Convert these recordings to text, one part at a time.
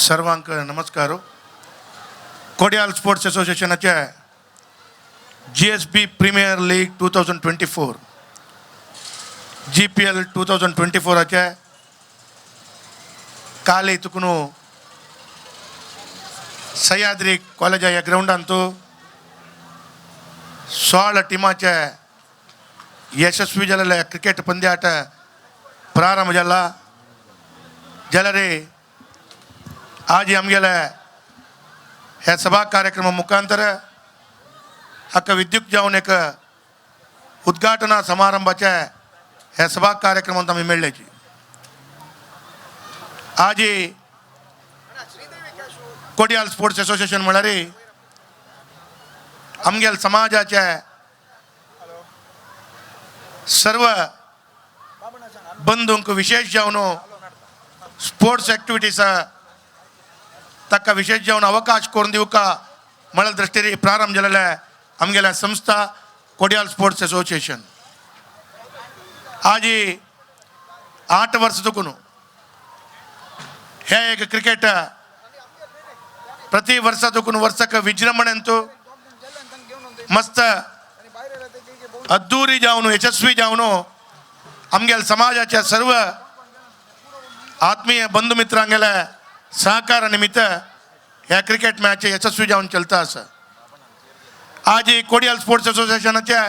सर्वांक नमस्कार. कोडियाल स्पोर्ट्स असोसिएशनाचे GSB Premier League 2024, GPL 2024आचे काल तुकून सह्याद्री कॉलेजा ह्या ग्रावंडांत 16 टिमाचे यशस्वी जाल्ले क्रिकेट पंद्याट प्रारंभ जाला. जाल्यार आज आमगेले ह्या सभा कार्यक्रमा मुखांतर हाका विद्युत जावन एक उद्घाटना समारंभाचे ह्या सभा कार्यक्रमांत आमी मेळ्ळेची. आज कोडियाल स्पोर्ट्स असोसिएशन म्हळ्यार आमगेल समाजाचे सर्व बंधूंक विशेष जावन स्पोर्ट्स ॲक्टिविटीज ताका विशेष जावन अवकाश करून दिवका म्हळ्या दृष्टीने प्रारंभ जालेले आमगेल्या संस्था कोडियाल स्पोर्ट्स असोसिएशन. आज 8 वर्ष चुकून हे एक क्रिकेट प्रತಿ वर्ष चुकून वर्षक विजृंभणे अंतू मस्त अद्दूरी जावन यशस्वी जावन आमगेल्या समाजाच्या सर्व आत्मीय बंधू मित्रांगेल्या सहकार निमित्त ह्या क्रिकेट मॅच यशस्वी जावन चलता आसा. आज ही कोडियाल स्पोर्ट्स असोसिएशनाच्या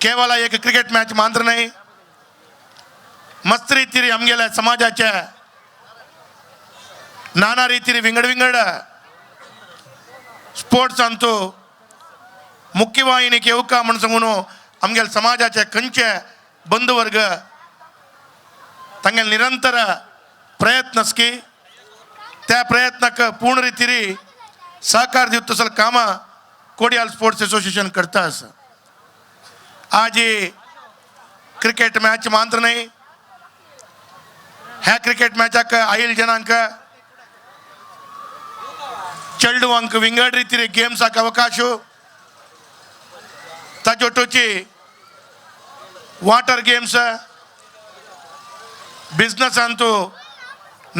केवळ एक क्रिकेट मॅच मात्र नाही, मस्त ರೀತಿಯಲ್ಲಿ आमगेल्या समाजाच्या नाना ರೀತಿಯಲ್ಲಿ ವಿಂಗಡ ವಿಂಗಡ स्पोर्ट्स अंतू मुख्यवाहिनीक येवका म्हण सांगून आमगेल्या समाजाचे खंयचे बंधुवर्ग तांगेले निरंतर प्रयत्न की त्या प्रयत्नाक पूर्ण रितीरी सहकार दिवत तसं कामां कोडियाल स्पोर्ट्स असोसिएशन करता आसा. आज ही क्रिकेट मॅच मात्र नाही, ह्या क्रिकेट मॅचाक आयल जनांक चेडवांक विंगड ರೀತಿಯ ಗೇಮ್ಸಾक ಅವಕಾಶ, ताचे ವಾಟರ್ ಗೇಮ್ಸ್, ಬಿಸ್ನೆಸ್ ಅಂತೂ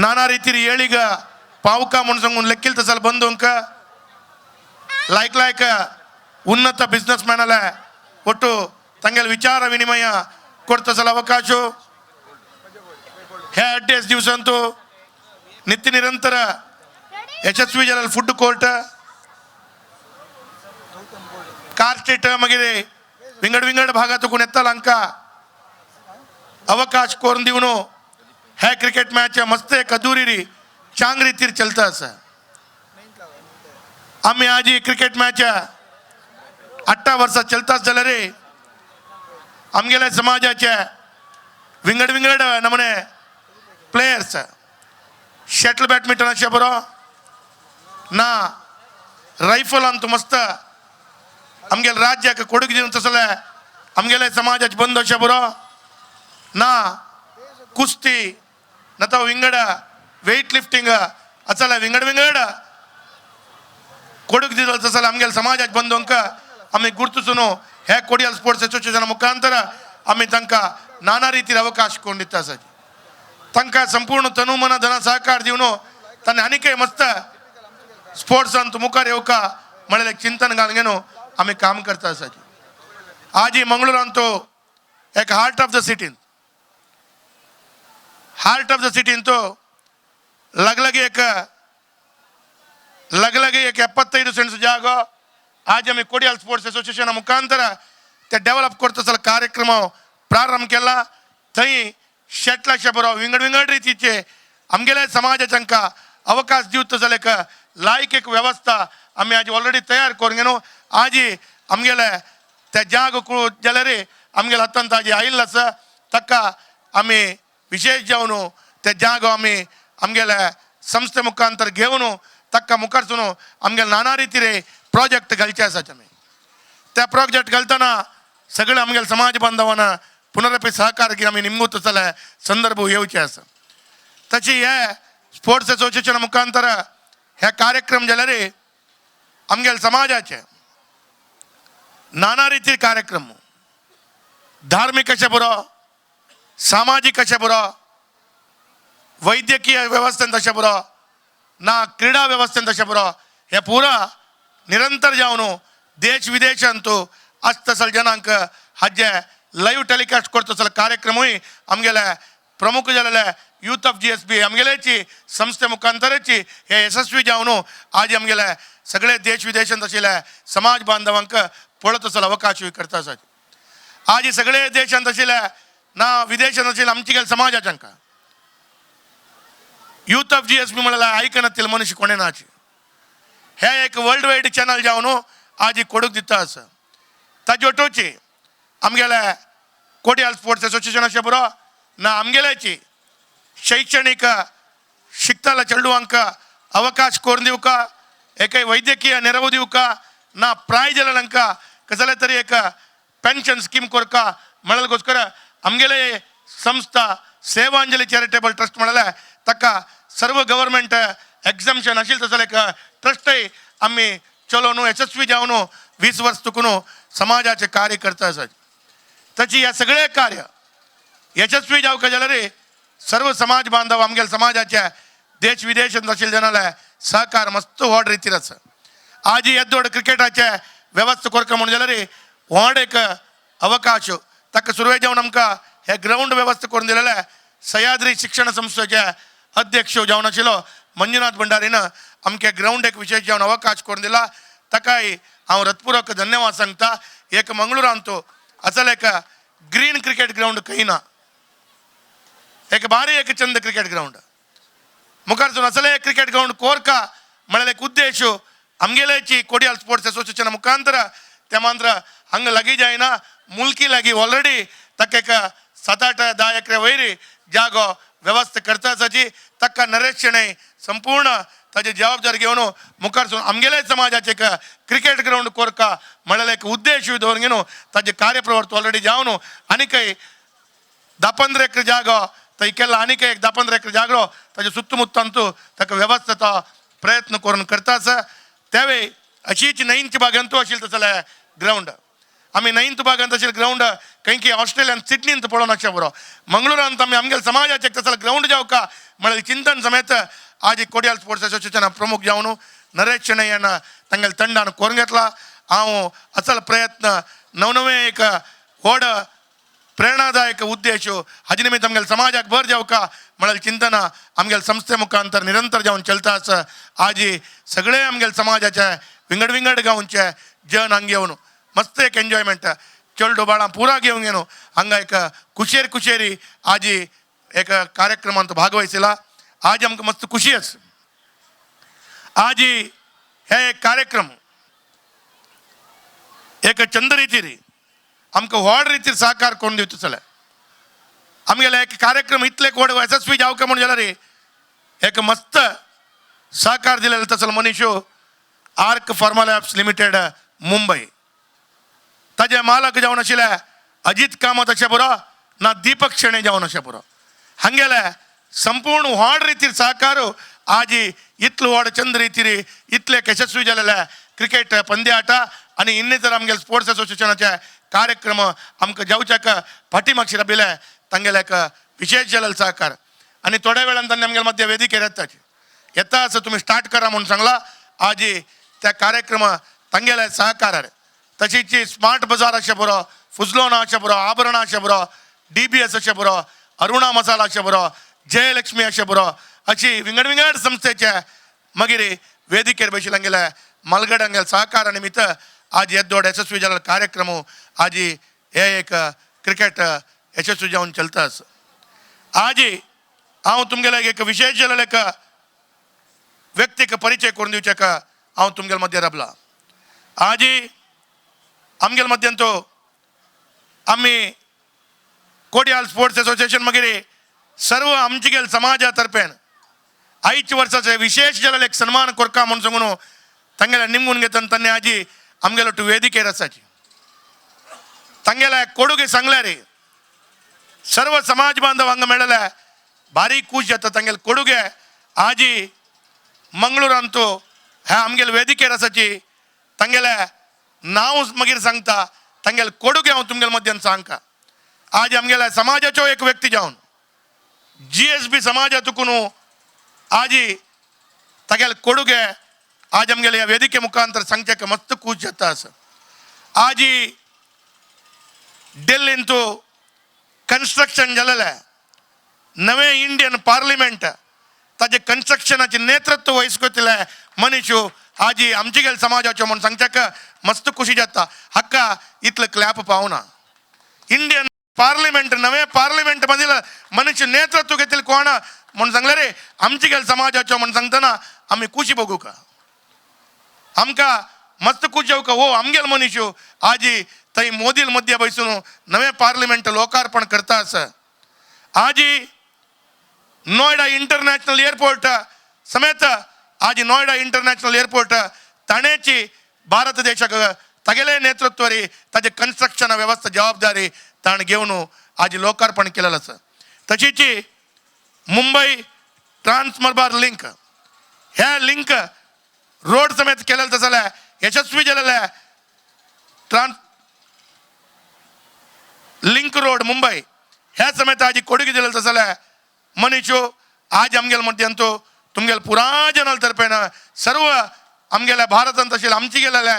ನಾನಾ ರೀತಿ ಏಳಿಗ ಪಾವುಕ ಮುಣಸಂಗ್ ಲೆಕ್ಕಿಲ್ ತಸಲ್ ಬಂದು ಅಂಕ ಲಾಯ್ಕ್ ಲಾಯ್ಕ್ ಉನ್ನತ ಬಿಸ್ನೆಸ್ ಮ್ಯಾನ್ ಅಲ್ಲ ಒಟ್ಟು ತಂಗೆಲ್ ವಿಚಾರ ವಿನಿಮಯ ಕೊಡ್ತಸಲ ಅವಕಾಶ. ಹೇ ಅಡ್ಡೇಸ್ ದಿವಸ ಅಂತೂ ನಿತ್ಯ ನಿರಂತರ ಯಶಸ್ವಿ ಜಲ ಫುಡ್ ಕೋರ್ಟ್, ಕಾರ್ ಸ್ಟ್ರೀಟ್ ಮಗಿರಿ ವಿಂಗಡ ವಿಂಗಡ ಭಾಗ ತಗೊಂಡು ಎತ್ತಲ ಅಂಕ ಅವಕಾಶ ಕೋರ್ಂದಿವನು. हे क्रिकेट मॅच मस्त कदुरी चांग रीतीर चलता आसा. आमी आज ही क्रिकेट मॅच 18 वर्सां चलता जाल्यार आमगेल्या समाजाचे विंगड विंगड नमुने प्लेयर्स, शटल बॅडमिंटन अशें बरो ना, रायफल अंतू मस्त आमगेल्या राज्याक ಕೊಡುಗೆ दिवन तसले आमगेल्या समाजाचे बंद अशें बरो ना, कुस्ती नता विंगड वेट लिफ्टिंग अचला विंगड विंगड ಕೊಡುಗೆ दिलो तसले आमगेल्या समाजाचे बंधूंक आमी गुर्तसून हे कोडियल स्पोर्ट्स असोसिएशना मुखांतर आमी तांकां नाना ರೀತಿಯ ಅವಕಾಶ ಕೊಂಡಿತ್ತ आसा. तांकां संपूर्ण तनु मन धन सहकार दिवन तांणी आनीकय मस्त स्पोर्ट्स अंत मुखार येवका म्हळ्यार एक चिंतन घालून आमी काम करता आसा. आज मंगळूरांत एक हार्ट ऑफ the सिटीन, हार्ट ऑफ the सिटीन तो लगलगे एक 75 ಸೆಂಟ್ಸ್ ಜಾಗ आज आमी कोडियाल स्पोर्ट्स असोसिएशना मुखांतर ते डेव्हलप करता कार्यक्रम प्रारंभ केला. थंय शेटलाचे बरो विंगड विंगड रितीचे आमगेल्या समाजाचे तांकां अवकाश दिवता जाल्यार एक लायक एक व्यवस्था आमी आज ऑलरेडी तयार करून घेवन आज आमगेले त्या जाग जाल्यार आमगेले हातांत आज आयिल्लो आसा. ताका आमी विशेष जावन ते जागो आमी आमगेले संस्थे मुखांतर घेवन ताका मुखारसून आमगेले नाना रितीरे प्रोजेक्ट घालचे आसात. आमी त्या प्रोजेक्ट घालतना सगळे आमगेले समाज बांधवांना पुनरपी सहकार की आमी निमगूत जाल्यार संदर्भ येवचे आसा. तशी हे स्पोर्ट्स असोसिएशना मुखांतर हे कार्यक्रम जाल्यार आमगेले समाजाचे नाना रिती कार्यक्रम, धार्मिक अशें बरो, सामाजीक अशें बरो, वैद्यकीय व्यवस्थेंत अशें बरो. ना क्रीडा व्यवस्थेन तशें पुरो हे पुरा निरंतर जावन देश विदेशांतू आसता जनांक हाजे लायव्ह टेलिकास्ट करता आसलो कार्यक्रमूय आमगेले प्रमुख जालेले यूथ ऑफ GSB आमगेलेची संस्थे मुखांतराची हे यशस्वी जावन आज आमगेले सगळे देश विदेशांत आशिल्ले समाज बांधवांक पळत आसलो अवकाशूय करता आसा. आज सगळे देशांत आशिल्ले ना विदेशांत आशिल्ले आमचे गेले समाजाच्यांका यूथ ऑफ GSB म्हळ्यार आयकनातील मनुष्य कोणें नाची. हे एक वर्ल्ड वायड चॅनल जावन आज कोडूक दिता आसा. ताजे वटोवची आमगेले कोडियाल स्पोर्ट्स असोसिएशन अशें पुरो ना आमगेल्याची शैक्षणिक शिकतल्या चेडवांक अवकाश करून दिवका, एकय वैद्यकीय नेरव दिवका ना प्राय जाल्यांक कसले तरी एक पेन्शन स्कीम कोरका म्हणल्यार आमगेले संस्था सेवांजली चॅरिटेबल ट्रस्ट म्हळ्यार ताका सर्व गव्हर्मेंट एक्झाम्शन आशिल्लें तसो एक ट्रस्टय आमी चलोवन यशस्वी जावन 20 वर्स चुकून समाजाचें कार्य करता आसा. ताची ह्या सगळें कार्य यशस्वी जावका जाल्यार सर्व समाज बांधव आमगेले समाजाचे देश विदेशांत आशिल्ले जनाले सहकार मस्त व्हड रितीर आसा. आज येद्दोड क्रिकेटाचे वेवस्था करका म्हणून जाल्यार व्हड एक अवकाश ताका सुरवेक जावन आमकां हे ग्रावंड वेवस्था करून दिलेले सह्याद्री शिक्षण संस्थेचे अध्यक्ष जावन आशिल्लो मंजुनाथ भंडारीन आमचे ग्रावंड एक विशेष जावन अवकाश करून दिला. ताकाय हांव हृत्पूर्वक धन्यवाद सांगता. एक मंगळुरांत असल एक ग्रीन क्रिकेट ग्रावंड खंय ना, एक भारी एक चंद क्रिकेट ग्रावंड मुखार सून असले क्रिकेट ग्रावंड कोरका म्हळ्यार एक उद्देश आमगेल्याची कोडियाल स्पोर्ट्स असोसिएशना मुखांतर त्या मात्र हांगा लागीं जायना मुलकी लागीं ऑलरेडी ताका एक 7-8-10 एकरे वयर जागो वेवस्था करता आसाची. ताका नरेश शणै संपूर्ण ताजी जबाबदारी घेवन मुखार सून आमगेले समाजाचे एक क्रिकेट ग्रावंड कोरका म्हळ्यार एक उद्देश दवरून घेवन ताजे कार्यप्रवर्त ऑलरेडी जावन आनीकय 10-15 एकर जागो थंय केला आनीक एक 10-15 एकर जागो ताजे सुत्तमुत्तांतू ताका वेवस्था तो प्रयत्न करून करता आसा. त्यावेळी अशीच नईंच बागांतू आशिल्लें तसलें ग्रावंड आमी नईंत बागांत आशिल्लें ग्रावंड खंय की ऑस्ट्रेलियान सिडनींत पळोवन आसचें बरो मंगळुरांत आमी आमगेले समाजाचें तसलें ग्रावंड जावका म्हळ्यार चिंतन समेत आज कोडियाल स्पोर्ट्स असोसिएशना प्रमुख जावन नरेश शणै यान तांगेले तंडान करून घेतला. हांव असल प्रयत्न नवनवे एक व्हड प्रेरणादायक उद्देश हाजे निमित्त आमगेले समाजाक बर जावका म्हळ्यार चिंतना आमगेले संस्थे मुखांतर निरंतर जावन चलता आसा. आजी सगळे आमगेले समाजाचे विंगड विंगड गांवचे जन हांगा येवन मस्त एक एन्जॉयमेंट चेडू बाळां पुरा घेवन येवन हांगा एक कुशेर कुशेरी आजी एक कार्यक्रमांत भागवयसिला. आज आमकां मस्त खुशी आसा. आजी हे एक कार्यक्रम एक चंद रितीर आमकां व्हड रितीर सहकार करून दिवचो जाल्यार आमगेले एक कार्यक्रम इतले व्हड यशस्वी जावका म्हणून जाल्यार एक मस्त सहकार दिलेलो तसलो मनीश arc pharma labs limited Mumbai ताजे मालक जावन आशिल्ले अजित कामत अशें पुरो ना दीपक शेणे जावन अशें पुरो हांगेले संपूर्ण व्हड रितीर सहकार आज इतलो व्हड चंद रितीर इतले यशस्वी जालेले क्रिकेट पंद्याट आनी इन्नीतर आमगेले स्पोर्ट्स असोसिएशनाचे कार्यक्रम आमकां जावच्याक फाटी मागशी राबिल्ले तांगेले एक विशेष जालेलो सहकार. आनी थोड्या वेळान तांणी आमगेले मध्य वेदिकेर येताची येता आसा तुमी स्टार्ट करा म्हणून सांगला. आजी त्या कार्यक्रम तांगेले सहकारार तशीच स्मार्ट बाजार अशें पुरो, फुजलोना अशें पुरो, आभरणां अशें पुरो, DBS अशें पुरो, अरुणा मसाला अशें पुरो, जयलक्ष्मी अशें पुरो, अशी विंगड विंगड संस्थेचे मागीर वेदिकेर बशिल्ले हांगेले मलगड हांगेले सहकारा निमित्त आज येद्दोड यशस्वी जाल्लो कार्यक्रम आज हे एक क्रिकेट यशस्वी जावन चलता आसा. आजी हांव तुमगेले एक विशेष जाल्लो एक व्यक्तीक परिचय करून दिवचेक हांव तुमगेले मध्य राबला. आजी आमगेले मध्यान तो आमी कोडियाल स्पोर्ट्स असोसिएशन मागीर सर्व आमचे समाजा तर्फेन आयच वर्साचे विशेष जाल्लो एक सन्मान कोरका म्हणून सांगून तांगेले निमगून घेतना तांणी आजी आमगेलो टू वेदिकेर आसाची तांगेले कोडुगे सांगल्यार सर्व समाज बांधव हांगा मेळ्ळेले भारी खूश जाता. तांगेले कोडुगे आजी मंगळुरांतू ह्या आमगेले वेदिकेर आसाची तांगेले नांव मागीर सांगता तांगेले कोडुगे हांव तुमगेले मध्यान सांगता. आज आमगेल्या समाजाचो एक व्यक्ती जावन GSB समाजा तुकून आजी तागेले कोडुगे आज आमगेले ह्या वेदिके मुखांतर सांगचें मस्त खूश जाता आसा. आजी दिल्लींतू कन्स्ट्रक्शन जालेलें नवें इंडियन पार्लिमेंट ताजे कन्स्ट्रक्शनाचें नेतृत्व वहिसकोतले मनीशू आजी आमचे गेले समाजाच्यो म्हूण सांगच्याक मस्त खुशी जाता. हाका इतलें क्लॅप पावना. इंडियन पार्लिमेंट नवें पार्लिमेंट मदील मनीस नेतृत्व घेतले कोण म्हूण सांगलें रे आमचे गेले समाजाच्यो म्हूण सांगतना आमी खुशी बघू का, आमकां मस्त खुश जावका हो आमगेल मनीशू आजी थंय मोदील मध्य बैसून नवें पार्लिमेंट लोकार्पण करता आसा. आजी नोएडा इंटरनॅशनल एअरपोर्ट समेत आजी नोएडा इंटरनॅशनल एअरपोर्ट ताणेची भारत देशाक तागेले नेतृत्वारी ताजे कन्स्ट्रक्शन व्यवस्था जबाबदारी ताणें घेवन आजी लोकार्पण केलेलं आसा. तशीच मुंबई ट्रान्स मलबार लिंक ह्या लिंक रोड समेत केलेलं जाल्यार यशस्वी जालेलें ट्रान्स लिंक रोड मुंबई ह्या समेत आजी कोडुगी दिलेलं जाल्यार मनीशो आज आमगेले मध्यांतू तुमगेले पुरा जनाल तर्फेन सर्व आमगेल्या भारतांत तशें आमचे गेलेल्या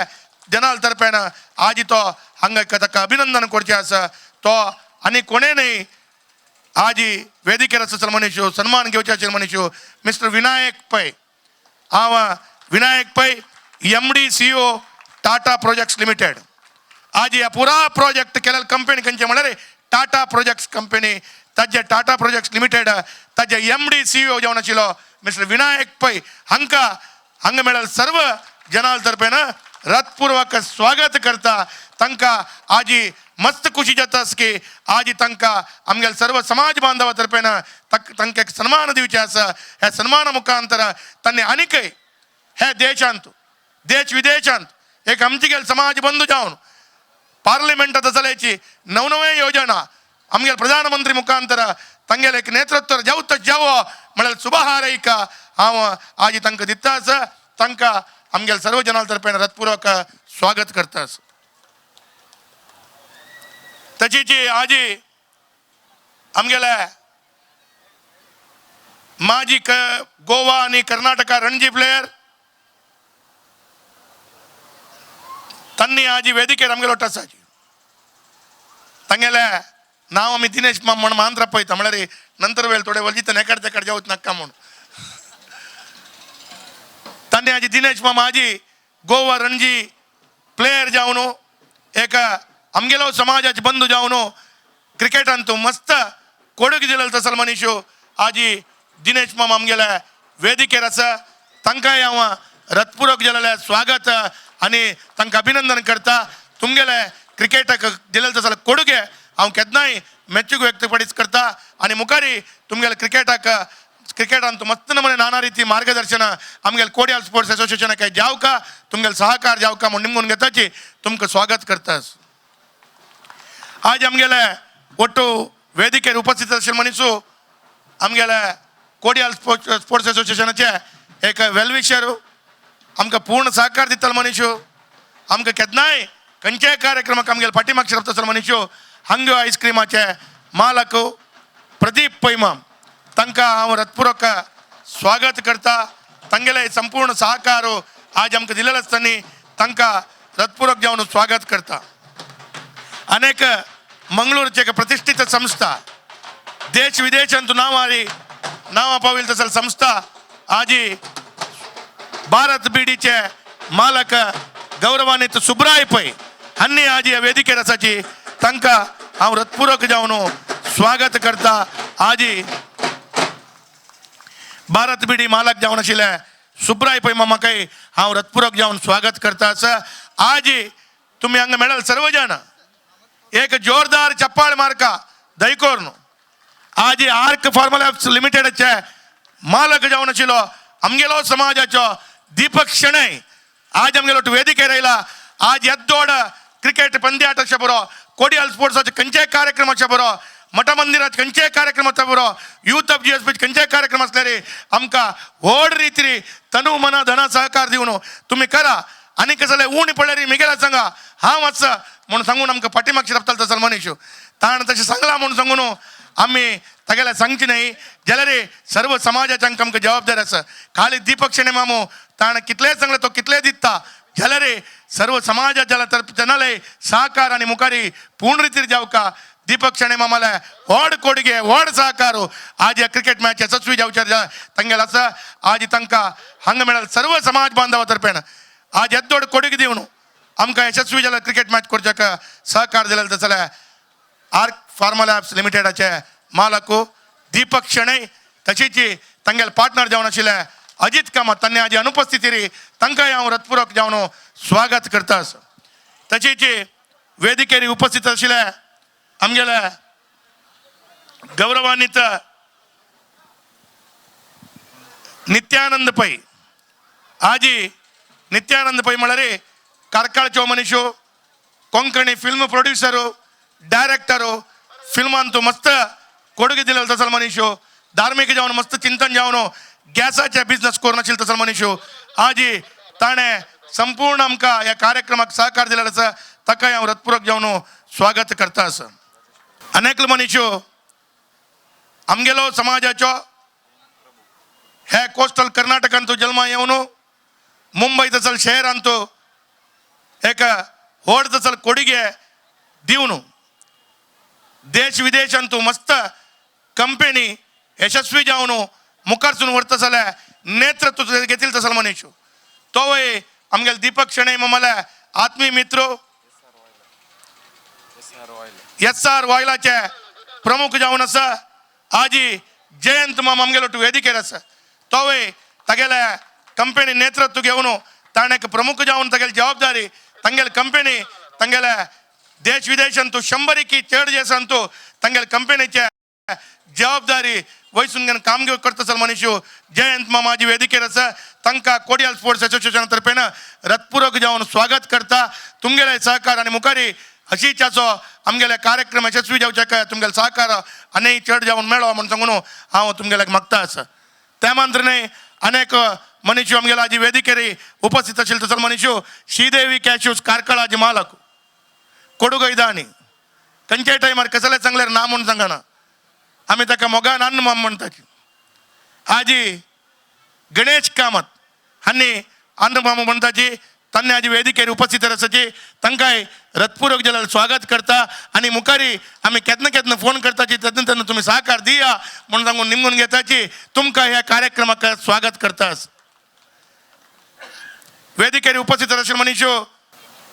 जनाल तर्फेन आज तो हांगा ताका अभिनंदन करचें आसा. तो आनी कोणें न्हय आजी वेदिकेर आसा मनीशो सन्मान घेवचे आशिल्ले मनीशो मिस्टर विनायक पै. हांव Vinayak Pai MD CEO Tata projects limited. आज ह्या पुरा प्रोजेक्ट केलेले कंपनी खंयचे म्हणल्यार टाटा प्रोजेक्ट्स कंपनी ताजे टाटा प्रोजेक्ट्स लिमिटेड ताजे MD CEO जावन आशिल्लो मिस्टर विनायक पै हांकां हांगा मेळ्ळें सर्व जनाल तर्फेन हृत्पूर्वक स्वागत करता. तांकां आजी मस्त खुशी जाता की आजी तांकां आमगेले सर्व समाज बांधवा तर्फेन तांकां एक सन्मान दिवचें आसा. ह्या सन्माना मुखांतर तांणी आनीकय हे देशांत देश विदेशांत एक आमचे गेले समाज बंधू जावन पार्लिमेंटात चलायची नवनवे योजना आमगेले प्रधानमंत्री मुखांतर तांगेले एक नेतृत्व जावत जावो म्हळ्यार शुभहारैक हांव आजी तांकां दिता आसा. तांकां आमगेले सर्व जनां तर्फेन हृत्पूर्वक स्वागत करता आसा. तशीच आजी आमगेले माजी गोवा आनी कर्नाटका रणजी प्लेयर तांणी आजी वेदिकेर आमगेलो आसा. तांगेले नांव आमी दिनेश माम म्हण मांद्रा पळयता म्हळ्यार नंतर वेळ थोडे वलजित एकाड तेकाड जावत नाका म्हूण. तांणी आजी दिनेश माम आजी गोवा रणजी प्लेयर जावन एक आमगेलो समाजाचे बंधू जावन क्रिकेटांत मस्त कोडूक दिलेलो तसल मनीशो आजी दिनेश माम आमगेले वेदिकेर आसा. तांकांय हांव हृत्पूर्वक जालेलें स्वागत आनी तांकां अभिनंदन करता. तुमगेले क्रिकेटाक दिलेलें तसले कोडुगे हांव केन्नाय मेच्यूक व्यक्तपडीच करता आनी मुखारी तुमगेले क्रिकेटाक क्रिकेटांत मस्त नमुने नाना रिती मार्गदर्शन आमगेले कोडियाल स्पोर्ट्स असोसिएशनाक जावका तुमगेले सहकार जावका म्हूण निमगून घेताची तुमकां स्वागत करता. आज आमगेले ಒಟ್ಟು ವೇದಿಕೆಯಲ್ಲಿ उपस्थित आशिल्ले मनीसू आमगेले कोडियाल स्पोर्ट्स असोसिएशनाचे एक वेलविशर आमकां पूर्ण सहकार दितले मनीशू आमकां केन्नाय खंयच्याय कार्यक्रमाक आमगेले फाटीमागचे रावता मनीशू हांग्यो आयस्क्रिमाचे मालक प्रदीप पैमाम तांकां हांव हृत्पूर्वक स्वागत करता. तांगेले संपूर्ण सहकार आज आमकां दिलेले आसतना तांकां हृत्पूर्वक जावन स्वागत करता. अनेक मंगळूरचे एक प्रतिष्ठित संस्था देश विदेशांत नांव नांवां पाविल्ली तसल संस्था आजी भारत बिडीचे मालक गौरवान्वित सुब्राय पै हांणी आजी ह्या वेदिकेर आसाची तांकां हांव हृत्पूर्वक जावन स्वागत करता. आजी भारत बिडी मालक जावन आशिल्ले सुब्राय पै मामाकय हांव हृत्पूर्वक जावन स्वागत करता. आसा आजी तुमी हांगा मेळल सर्व जाण एक जोरदार चप्पाळ मारका दयकोर्न. आजी आर्क फार्मलॅब्स लिमिटेडचे मालक जावन आशिल्लो आमगेलो समाजाचो दीपक शणै आज आमगेलो वेदिकेर आयला. आज येद्दोड क्रिकेट पंद्याट अशें बरो कोडियाल स्पोर्ट्साचे खंयचेय कार्यक्रम अशें बरो मठ मंदिरात खंयचेय कार्यक्रम आसता बरो यूथ ऑफ GSP खंयचेय कार्यक्रम आसल्यार आमकां व्हड रितीन तनु मना धना सहकार दिवन तुमी करा आनी कशें जाल्यार उणी पडल्यार मिगेला सांगा हांव आसा म्हूण सांगून आमकां फाटीमागचे रावतालो तसो मनीस ताणें तशें सांगलां म्हूण सांगून आमी तागेल्या सांगची न्हय जाल्यार सर्व समाजाच्या आमकां जबाबदार आसा. खाली दीपक शेणै मामू ताणें कितलें सांगलें तो कितलें दिता जाल्यार सर्व समाजाच्या तर्फ जनाले सहकार आनी मुखारी पूर्ण रितीर जावका. दीपक शेणै मामाले व्हड कोडगे व्हड सहकार आज ह्या क्रिकेट मॅच यशस्वी जावच्या तांगेल आसा. आज तांकां हांगा मेळ्ळा सर्व समाज बांधवा तर्फेन आज येद्दोड कोडगे दिवन आमकां यशस्वी जाल्यार क्रिकेट मॅच करच्याक सहकार दिलेलो तसो जाल्यार आर्क फार्मा लॅब्स लिमिटेडाचे मालक दीपक शेणै तशीच तांगेले पार्टनर जावन आशिल्ले अजित कामत तांणी आजी अनुपस्थिती तांकांय हांव हृत्पूर्वक जावन स्वागत करता. तशीच वेदिकेर उपस्थित आशिल्ले आमगेले गौरवान्वित नित्यानंद पै. आजी नित्यानंद पै म्हळ्यार कार्कळचो मनीस, कोंकणी फिल्म प्रोड्युसरू, डायरेक्टरू, फिल्मांतू मस्त ಕೊಡುಗೆ दिलेलो तसल मनीस, धार्मिक जावन मस्त चिंतन जावन गॅसाचे बिझनेस करून आशिल्लो तसल मनीस. आजी ताणें संपूर्ण आमकां ह्या कार्यक्रमाक सहकार दिलेलो आसा, ताकाय हांव हृत्पूर्वक जावन स्वागत करता आसा. अनेक मनीस आमगेलो समाजाचो हे कोस्टल कर्नाटकांतू जल्मा येवन मुंबय तसल शहरांतू एक व्हड तसल ಕೊಡುಗೆ दिवन देश विदेशांतू मस्त कंपनी यशस्वी जावन मुखारसून व्हरता जाल्यार नेतृत्व घेतील तसल मनीस तोवय आमगेले दीपक शेणै मामाले आत्मीय मित्र, एस आर ऑयलाचे प्रमुख जावन आसा आजी जयंत मामा आमगेलो वेदिकेर आसा. तोवय तागेले कंपनी नेतृत्व घेवन ताणें एक प्रमुख जावन तागेली जबाबदारी तांगेले कंपनी तांगेले देश विदेशांतू शंबरीकी चड देशांतू तांगेले कंपनीचे जबाबदारी वयसून घेवन काम करता सल मनीस जयंत मामाजी वेदिकेर आसा. तांकां कोडियाल स्पोर्ट्स असोसिएशना तर्फेन हृत्पूर्वक जावन स्वागत करता. तुमगेले सहकार आनी मुखारी अशीच्याचो आमगेले कार्यक्रम यशस्वी जावच्याक तुमगेले सहकार आनी चड जावन मेळो म्हूण सांगून हांव तुमगेल्याक मागता आसा. त्या मात्र न्हय, अनेक मनीस आमगेले आजी वेदिकेर उपस्थित आशिल्ले तसो मनीस श्रीदेवी कॅश्यूज कार्कळ आजी मालक कोडुगैदानी खंयच्याय टायमार कसले सांगल्यार ना म्हूण सांगना, आमी ताका मोगान अन्न माम म्हणटाची. आजी गणेश कामत हांणी अन्न मामू म्हणटाची, तांणी आजी वेदिकेर उपस्थित आसाची, तांकांय हृत्पूर्वक जाल्यार स्वागत करता. आनी मुखारी आमी केन्ना केन्ना फोन करताची तेन्ना तेन्ना तुमी सहकार दिया म्हूण सांगून निमगून घेताची. तुमकां ह्या कार्यक्रमाक स्वागत करता. वेदिकेर उपस्थित आशिल्ले मनीस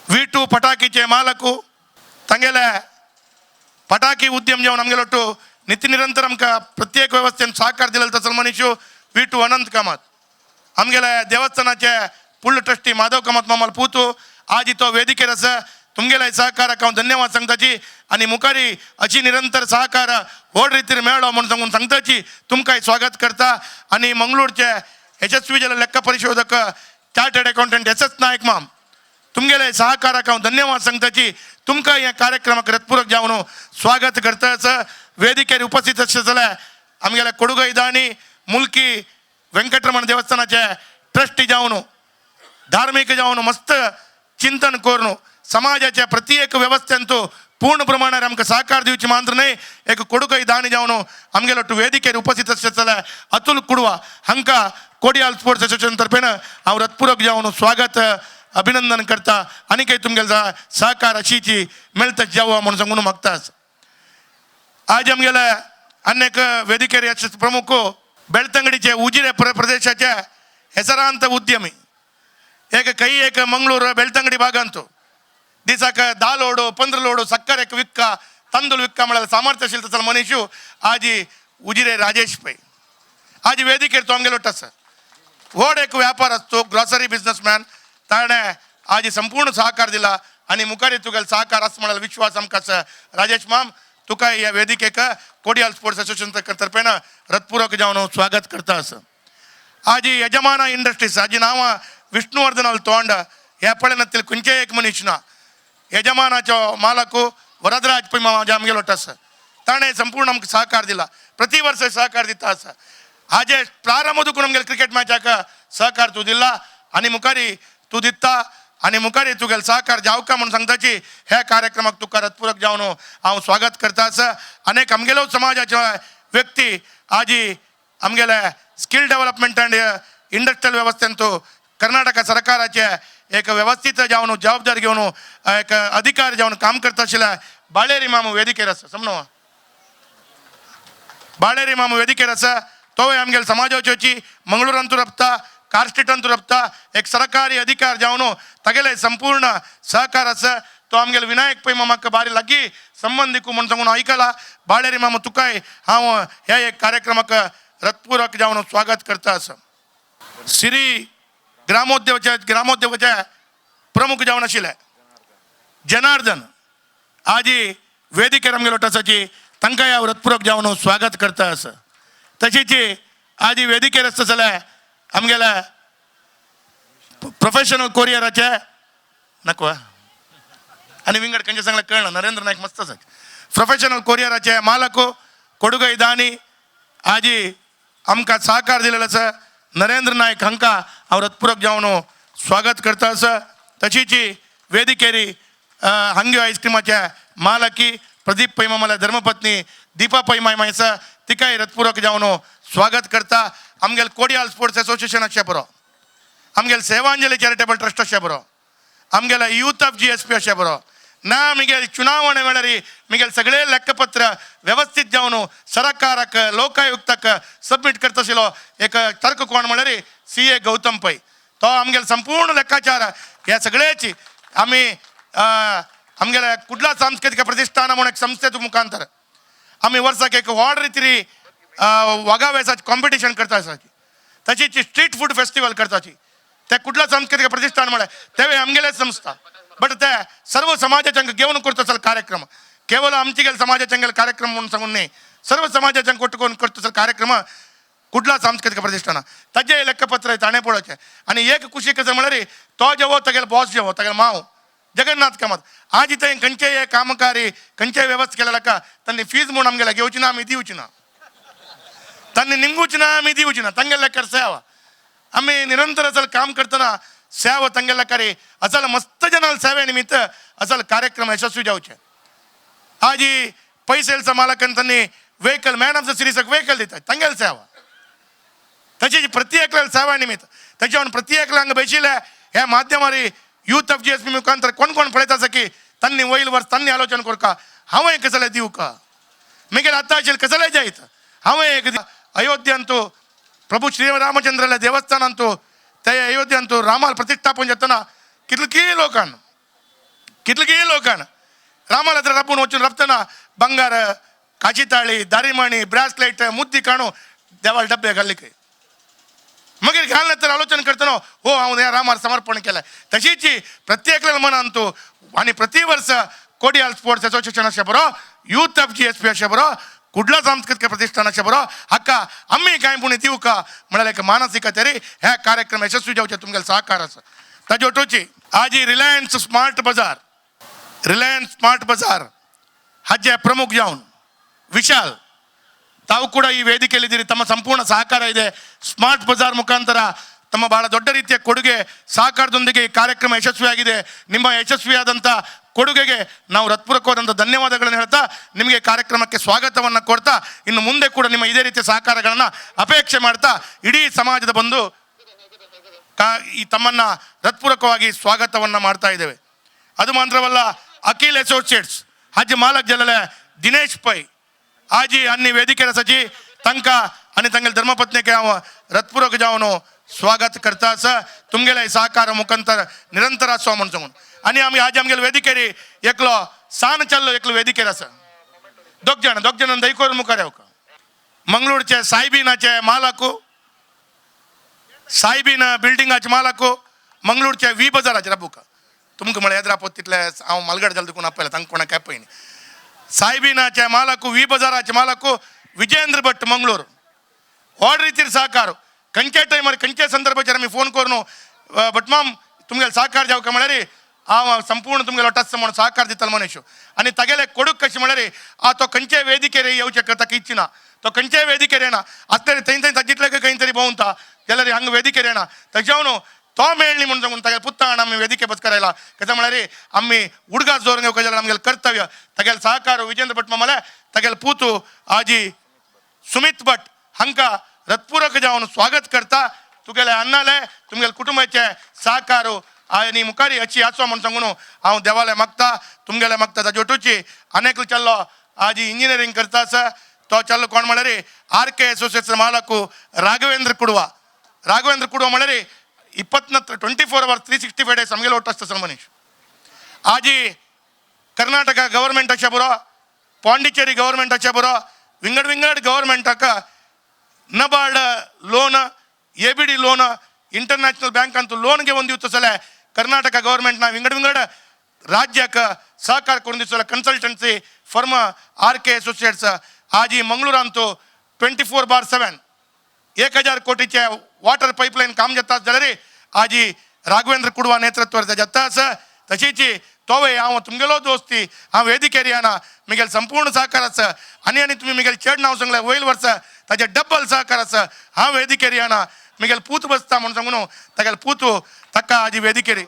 वी टू पटाकीचे मालक, तांगेले पटाकी उद्यम जेवण आमगेलो ಒಟ್ಟು ನಿತ್ಯ ನಿರಂತರ आमकां प्रत्येक व्यवस्थेन सहकार दिलेलो तसो मनीस वी टू अनंत कामत. आमगेले देवस्थानाचे फुडलो ट्रस्टी माधव कामत मामाल पूतू आज तो वेदिकेर आसा. तुमगेले सहकाराक हांव धन्यवाद सांगताची आनी मुखारी अशी निरंतर सहकार व्हड रितीर मेळ्ळो म्हूण सांगून सांगताची. तुमकांय स्वागत करता. आनी मंगळूरचे यशस्वी जाल्ले लेखा परिशोधक chartered accountant S S Nayak माम, तुमगेले सहकाराक हांव धन्यवाद सांगताची. तुमकां ह्या कार्यक्रमाक हृत्पूर्वक जावन स्वागत करताच. वेदिकेर उपस्थित आसले जाल्यार आमगेले कोडुगैदानी मुल्की वेंकटरमण देवस्थानाचे ट्रस्टी जावन धार्मिक जावन मस्त चिंतन करून समाजाच्या प्रत्येक व्यवस्थेंतू पूर्ण प्रमाणात आमकां सहकार दिवची मात्र न्हय, एक कोडुकय दाणी जावन आमगेलो टू वेदिकेर उपस्थित आसले जाल्यार अतुल कुडवा हांकां कोडियाल स्पोर्ट्स असोसिएशन तर्फेन हांव हृत्पूर्वक जावन स्वागत अभिनंदन करता. आनी काही तुमगेले सहकार अशीची मेळटा जेवा म्हणून सांगून मागताच. आज आमगेले अनेक वेदिकेर प्रमुख बेಳ್ತಂಗಡಿचे उजिरे प्रदेशाचे ಹೆಸರಾಂತ ಉದ್ಯಮಿ, ಏಕ ಕೈ ಏಕ ಮಂಗಳೂರು ಬೆಳ್ತಂಗಡಿ ಭಾಗಂತು ದಿಸಾಕ 10 ಲೋಡು 15 ಲೋಡು ಸಕ್ಕರೆ ವಿಕ್ಕ ತಂದುಲು ವಿಕ್ಕ म्हळ्यार ಸಾಮರ್ಥ್ಯಶೀಲ ತಸಲ ಮನೀಶು ಆಜಿ ಉಜಿರೆ ರಾಜೇಶ್ ಪೈ ಆಜಿ ವೇದಿಕೆर तो आमगेलो आसा. व्हड एक व्यापार असतो ग्रॉसरी बिझनेसमॅन, ताणें आजी संपूर्ण सहकार दिला आनी मुखारी तुगेलो सहकार आसा म्हळ्यार विश्वास आमकां आसा. राजेश माम, तुका ह्या वेदिकेक कोडियाल स्पोर्ट्स असोसिएशन तर्फेन हृत्पूर्वक जावन स्वागत करता आसा. आजी यजमान इंडस्ट्रीज आजी नांव विष्णुवर्धन तोंड ह्या पळयनातील खंयचेय एक मनीस ना. यजमानाचो मालक वरदराज पै मामा आमगेलो आसा, ताणें संपूर्ण आमकां सहकार दिला, प्रति वर्स सहकार दिता आसा. हाजे प्रारंभ दुखून आमगेले क्रिकेट मॅचाक सहकार तूं दिला आनी मुखारी तूं दिता. आनी मुखार तुगेले सहकार जावका म्हूण सांगताची ह्या कार्यक्रमाक तुका रतपूरक जावन हांव स्वागत करता आसा. अनेक आमगेलो समाजाचे व्यक्ती आजी आमगेले स्किल डेव्हलपमेंट अँड इंडस्ट्रियल व्यवस्थेंतू कर्नाटक सरकाराचे एक व्यवस्थित जावन जबाबदारी घेवन एक अधिकार जावन काम करता आशिल्ल्या बाळेरी मामू वेदिकेर आसा समनो बाळेरी मामू वेदिकेर आसा तोय आमगेले समाजाची मंगळूरांतू रबता कार स्ट्रीटांतू रबता एक सरकारी अधिकार जावन तागेले संपूर्ण सहकार आसा. तो आमगेले विनायक पै मामाक बारी लागीं संबंदिकू म्हूण सांगून आयकला. बाळेरी मामा तुकाय हांव ह्या एक कार्यक्रमाक रतपूरक जावन स्वागत करता आसा. सिरी ग्रामोद्योगाचे ग्रामोद्योगाचे प्रमुख जावन आशिल्ले जनार्दन आजी वेदिकेर आमगेलो आसाची तांकां ह्या व्रतपूरक जावन स्वागत करता आसा. तशीच आजी वेदिकेर आसता जाल्यार आमगेल्या प्रोफेशनल कोरियराचे नको आनी विंगड खंयचे सांगलें कळना नरेंद्र नायक मस्त आसा प्रोफेशनल कोरियराचे मालक कोडुगय दानी आजी आमकां सहकार दिलेलो आसा. नरेंद्र नायक हांकां हांव रतपूरक जावन स्वागत करता आसा. तशीच वेदिकेरी हांग्यो आयस्क्रिमाच्या मालकी प्रदीप पै मामाल्या धर्मपत्नी दीपा पै माय आसा तिकाय रतपूरक जावन स्वागत करता. आमगेले कोडियाल स्पोर्ट्स एसोसिएशन अशें बरो आमगेले सेवांजली चॅरिटेबल ट्रस्ट अशें बरो आमगेले यूथ ऑफ GSP अशें बरो ना मिगेल चुनावणे वेळार मिगेल सगळे लेखपत्र व्यवस्थित जावन सरकाराक लोकायुक्ताक सबमीट करता आशिल्लो एक तर्क कोण म्हळ्यार CA Gautam Pai. तो आमगेले संपूर्ण लेखाचार ह्या सगळ्याची आमी आमगेले कुडला सांस्कृतीक प्रतिष्ठान म्हूण एक संस्थेचो मुखांतर आमी वर्साक एक व्हड रितीरी वागावेसाचे कॉम्पिटिशन करता आसाची. तशीच स्ट्रीट फूड फेस्टिवल करताची ते कुडला सांस्कृतीक प्रतिष्ठान म्हळ्यार तेवे आमगेले संस्था बट ते सर्व समाजाच्या घेवन करता असल कार्यक्रम केवल आमचे गेले समाजाच्या गेले कार्यक्रम म्हणून सांगून न्ही सर्व समाजाच्या कोण करता असल कार्यक्रम कुडला सांस्कृतीक प्रतिष्ठान ताजे लेखपत्र ताणें पळोवचें. आनी एक खुशी कशें म्हळ्यार तो जेवो तागेलो बॉस जेवो तागेलो माव जगन्नाथ कामत आज थंय खंयचेय कामकारी खंयचेय व्यवस्था केलेल्या का तांणी फीज म्हूण आमगेल्या घेवची ना आमी दिवची ना तांणी निमगूची ना आमी दिवची ना तांगेल्या लेखार सेवा आमी निरंतर असल काम करतना सेवा तांगेल्या लेखार असल मस्त जनाल सेवे निमित्त असल कार्यक्रम यशस्वी जावचे. आजी पैसेलचा मालकान तांणी व्हेकल मॅन ऑफ the सिरीजाक व्हेकल दितात तांगेल सेवा तशीच प्रत्येकल्या सेवा निमित्त त्याच्यावर प्रत्येकल्या हांगा बशिल्ले ह्या माध्यमारी यूथ ऑफ GSP मुखांतर कोण कोण पळयता आसा की तांणी वयल वर्स तांणी आलोचन करका हांवें कसले दिवका मिगेल आतां आशिल्लें कसले जायत हांवें एक अयोध्यंतू प्रभू श्रीरामचंद्राल्या देवस्थानांतू ते अयोध्यंतू रामाल प्रतिष्ठापन जातना कितलकी लोकान कितलकी लोकान रामाल हತ್ರ रपून वचून रपतना ಬಂಗಾರ काचिताळी दारिमणी ब्रासलेट मुद्दी काणू देवाल डब्बे घाल्ले खंय मगीर घालना तर आलोचन करतना हो हांव ह्या रामार समर्पण केलें. तशीच प्रत्येकल्या मनान तूं आनी प्रति वर्स कोडियाल स्पोर्ट्स एसोसिएशन अशें बरो यूथ ऑफ GSP अशें बरो कुडला सांस्कृतीक प्रतिष्ठान अशें बरो हाका आमी कांय पूण दिवका म्हळ्यार एक मानसीक तरी हे कार्यक्रम यशस्वी जावचे तुमगेले सहकार आसा. ताजे वटूची आजी Reliance smart Bazaar Reliance smart Bazaar हाजे प्रमुख जावन ವಿಶಾಲ್ ತಾವು ಕೂಡ ಈ ವೇದಿಕೆಯಲ್ಲಿದ್ದೀರಿ. ತಮ್ಮ ಸಂಪೂರ್ಣ ಸಹಕಾರ ಇದೆ. ಸ್ಮಾರ್ಟ್ ಬಜಾರ್ ಮುಖಾಂತರ ತಮ್ಮ ಬಹಳ ದೊಡ್ಡ ರೀತಿಯ ಕೊಡುಗೆ ಸಹಕಾರದೊಂದಿಗೆ ಈ ಕಾರ್ಯಕ್ರಮ ಯಶಸ್ವಿಯಾಗಿದೆ. ನಿಮ್ಮ ಯಶಸ್ವಿಯಾದಂಥ ಕೊಡುಗೆಗೆ ನಾವು ಹೃತ್ಪೂರ್ವಕವಾದಂಥ ಧನ್ಯವಾದಗಳನ್ನು ಹೇಳ್ತಾ ನಿಮಗೆ ಕಾರ್ಯಕ್ರಮಕ್ಕೆ ಸ್ವಾಗತವನ್ನು ಕೊಡ್ತಾ ಇನ್ನು ಮುಂದೆ ಕೂಡ ನಿಮ್ಮ ಇದೇ ರೀತಿಯ ಸಹಕಾರಗಳನ್ನು ಅಪೇಕ್ಷೆ ಮಾಡ್ತಾ ಇಡೀ ಸಮಾಜದ ಬಂದು ಈ ತಮ್ಮನ್ನು ಹೃತ್ಪೂರ್ವಕವಾಗಿ ಸ್ವಾಗತವನ್ನು ಮಾಡ್ತಾ ಇದ್ದೇವೆ. ಅದು ಮಾತ್ರವಲ್ಲ ಅಖಿಲ್ ಅಸೋಸಿಯೇಟ್ಸ್ ಹಾಜಿ ಮಾಲಕ್ ಜಲಲೆ ದಿನೇಶ್ ಪೈ आजी आनी वेदिकेर आसाची तांकां आनी तांगेले धर्मपत्नीक हांव हृत्पूर्वक जावन स्वागत करता आसा. तुमगेले सहकार मुखांतर निरंतर आसो म्हूण सांगून आनी आमी आज आमगेले वेदिकेर एकलो सान चल्लो एकलो वेदिकेर आसा दोग जाण दयकोर मुखार येवका मंगळूरचे सायबीनाचे मालक सायबीन बिल्डिंगाचे मालक मंगळूरचे वी बजाराचे राबूका तुमकां म्हळ्यार येद्रापोत तितले हांव मालगड जालें देखून आपयला तांकां कोणाक काय पळयनी ಸಾಯಿಬಿನಾಚೆ ಮಾಲಕು ವಿ ಬಜಾರಾಚೆ ಮಾಲಕು ವಿಜೇಂದ್ರ ಭಟ್ ಮಂಗಳೂರು व्हड रितीर सहकार खंयच्या टायमार खंयच्या संदर्भाचेर आमी फोन करून भटमाम तुमगेले सहकार जावका म्हळ्यार हांव संपूर्ण तुमगेलो टच म्हणून सहकार दितलो मनीस आनी तागेले कोडूक कशें म्हळ्यार आ तो खंयच्याय वेदिकेर येवचें ताका इच्छिना तो खंयच्याय वेदिकेर येना आसतले थंय थंय ताजितले खंय तरी भोंवता जाल्यार हांगा वेदिकेर येना ताज्यावन तो मेळ्ळी म्हणून सांगून तागेले पुत्ताण आमी वेदिके बसकरायला कशें म्हळ्यार आमी उडगास दवरून घेवपाक जाल्यार आमगेलें कर्तव्य. तागेले सहकार विजेंद्र भट मामाले तागेले पुतू आजी सुमित भट हांकां हृत्पूर्वक जावन स्वागत करता. तुगेले अन्नाले तुमगेले कुटुंबाचे सहकार आनी मुखारी अशी आसो म्हूण सांगून हांव देवाले मागता, तुमगेले मागता. ताजे ओटूची आनेक चल्लो आजी इंजिनियरींग करता आसा, तो चल्लो कोण म्हळ्यार आर के एसोसिएट्स मालक राघवेंद्र कुडवा. राघवेंद्र कुडवा म्हळ्यार ಇಪ್ಪತ್ನ 24 hour 365 days ನಮಗೆಲ್ಲ ಒಟ್ಟು ಅಷ್ಟು ಸರ್ ಮನೀಶ್. ಆಜಿ ಕರ್ನಾಟಕ ಗವರ್ಮೆಂಟ್ ಅಚ್ಚ ಬರೋ, ಪಾಂಡಿಚೇರಿ ಗವರ್ಮೆಂಟ್ ಅಚ್ಚ ಬರೋ, ವಿಂಗಡ್ ವಿಂಗಡ್ ಗವರ್ಮೆಂಟ್ ಅಕ್ಕ NABARD loan, A B D loan, international bank ಅಂತೂ ಲೋನ್ಗೆ ಒಂದು ಸಲ ಕರ್ನಾಟಕ ಗವರ್ಮೆಂಟ್ನ ವಿಂಗಡ್ ವಿಂಗಡ್ ರಾಜ್ಯಕ್ಕೆ ಸಹಕಾರ ಕೊಂದಿಸಲ consultancy firm R K associates ಆಜಿ ಮಂಗಳೂರು ಅಂತೂ 24/7 1000 कोटीचे वॉटर पाईपलाईन काम जाता जाल्यार आजी राघवेंद्र कुडवा नेतृत्व जाता आसा. तशीच तोवे हांव तुमगेलो दोस्ती हांव वेदिकेर येना मिगेल संपूर्ण सहकार आसा. आनी आनी तुमी मिगेल चड नांव सांगलें वयल वर्सा ताजे डब्बल सहकार आसा. हांव वेदिकेर येना मिगेल पूत बसता म्हणून सांगून तागेल पूत ताका आजी वेदिकेर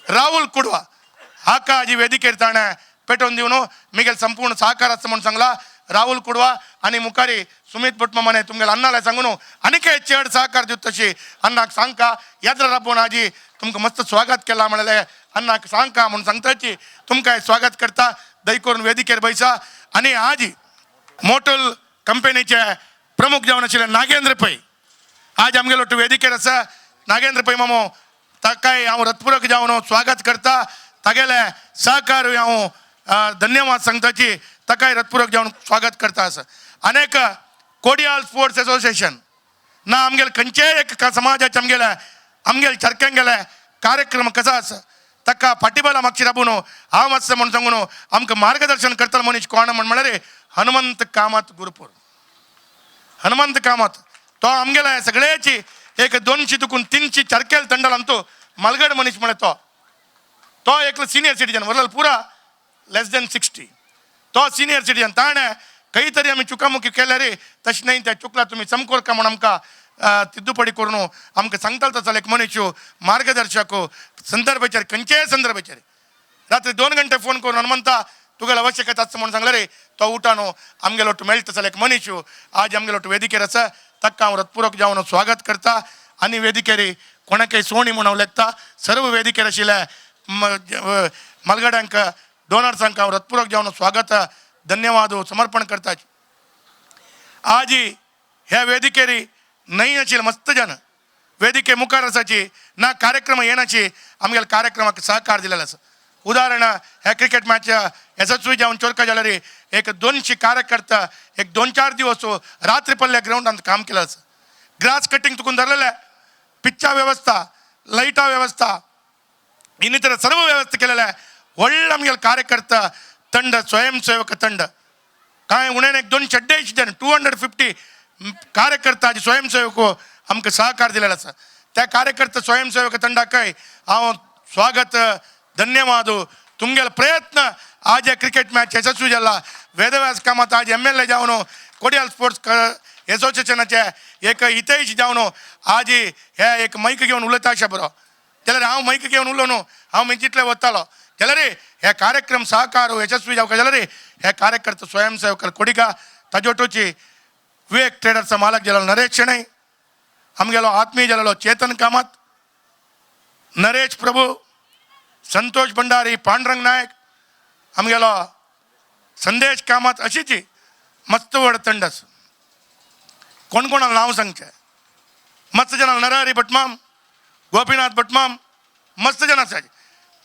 राहुल कुडवा हाका आजी वेदिकेर ताणें पेटोवन दिवन मिगेल संपूर्ण सहकार आसा म्हणून सांगला. राहुल कुडवा आनी मुखारी सुमित भट मामाने तुमगेले अन्नाला सांगून आनी काय चड सहकार दिवत तशी अन्नाक सांगका यात्रा राबोवन आजी तुमकां मस्त स्वागत केला म्हणलें अन्नाक सांगका म्हणून सांगताची तुमकां स्वागत करता. दय करून वेदिकेर बैसा. आनी आजी मोटल कंपनीचे प्रमुख जावन आशिल्ले नागेंद्र पै आज आमगेलो ಒಟ್ಟು ವೇದಿಕೆर आसा. नागेंद्र पै मामो ताकाय हांव हृत्पूर्वक जावन स्वागत करता. तागेले सहकार हांव धन्यवाद सांगताची ताकाय हृत्पूर्वक जावन स्वागत करता आसा. अनेक कोडियाल स्पोर्ट्स एसोसिएशन ना आमगेले खंयचेय एक समाजाचे आमगेले आमगेले चरक्यांगेले कार्यक्रम कसो आसा ताका फाटीबला मागशी राबून हांव आसा म्हणून सांगून आमकां मार्गदर्शन करतलो मनीस कोण म्हण म्हळ्यार हनुमंत कामत गुरुपूर. हनुमंत कामत तो आमगेले सगळ्याची एक 200 तुकून 300 चरकेल तंडल अंतू मलगड मनीस म्हळ्यार तो तो एकलो सिनियर सिटीजन वरल पुरा लेस देन 60 तो सिनियर सिटीजन. ताणें खंय तरी आमी चुकामुकी केल्यार तशें न्हय त्या चुकला तुमी समकोरका म्हूण आमकां तिद्दुपडी करून आमकां सांगतालो तसो एक मनीस मार्गदर्शक संदर्भाचेर खंयचेय संदर्भाचेर रात्री 2 घंटे फोन करून हनुमंता तुगेलो आवश्यकता आसा म्हणून सांगलें रे तो उठान आमगेलो ಒಟ್ಟು मेळटा जाल्यार एक मनीस आज आमगेलो ಒಟ್ಟು ವೇದಿಕೆर आसा. ताका हांव हृत्पूर्वक जावन स्वागत करता. आनी वेदिकेर कोणाकय सोणी म्हूण हांव लेखता सर्व वेदिकेर आशिल्ल्या मलगड्यांक डोनर्सांक हांव हृत्पूर्वक जावन स्वागत धन्यवाद समर्पण करता. आजी ह्या वेदिकेर न्हय आशिल्ले मस्त जन वेदिके मुखार आसाची ना कार्यक्रम येनाची आमगेल्या कार्यक्रमाक सहकार दिलेलो आसा. उदाहरण ह्या क्रिकेट मॅच यशस्वी जावन चोरका जाल्यार एक 200 कार्यकर्ता एक 2-4 दिवस रात्री पडल्या ग्रावंडांत काम केलें आसा. ग्रास कटिंग तुकून धरलेलें, पिच्चा व्यवस्था, लायटा व्यवस्था, ಇನ್ನಿತರ ಸರ್ವ ವ್ಯವಸ್ಥೆ केलेले व्हडलो आमगेलो कार्यकर्ता ತಂಡ, स्वयंसेवक ತಂಡ कांय उणेन एक 250 जण 250 कार्यकर्ता स्वयंसेवक आमकां सहकार दिलेलो आसा. त्या कार्यकर्ता स्वयंसेवक ತಂಡಕ್ಕೆ हांव स्वागत धन्यवाद. तुमगेलो प्रयत्न आज हे क्रिकेट मॅच यशस्वी जाला. वेदव्यास कामत आज एम एल ए जावन कोडियाल स्पोर्ट्स एसोसिएशनाचे एक हितैश जावन आज हे एक मैक घेवन उलयता अशें बरो जाल्यार हांव मैक घेवन उलोवन हांव मिंचितले वतालो जाल्यार हे कार्यक्रम सहकार यशस्वी जावंक जाल्यार हे कार्यकर्ता स्वयंसेवक कोडिका ताजोटोची विवेक ट्रेडर्सचा मालक जालो नरेश शेणै, आमगेलो आत्मीय जालेलो चेतन कामत, नरेश प्रभू, संतोष भंडारी, पांडुरंग नायक, आमगेलो संदेश कामत, अशीच मस्त व्हड तंड आसा. कोण कोणाला नांव सांगचें मस्त जणां नरहरी भटमाम, गोपीनाथ भटमाम, मस्त जण आसा.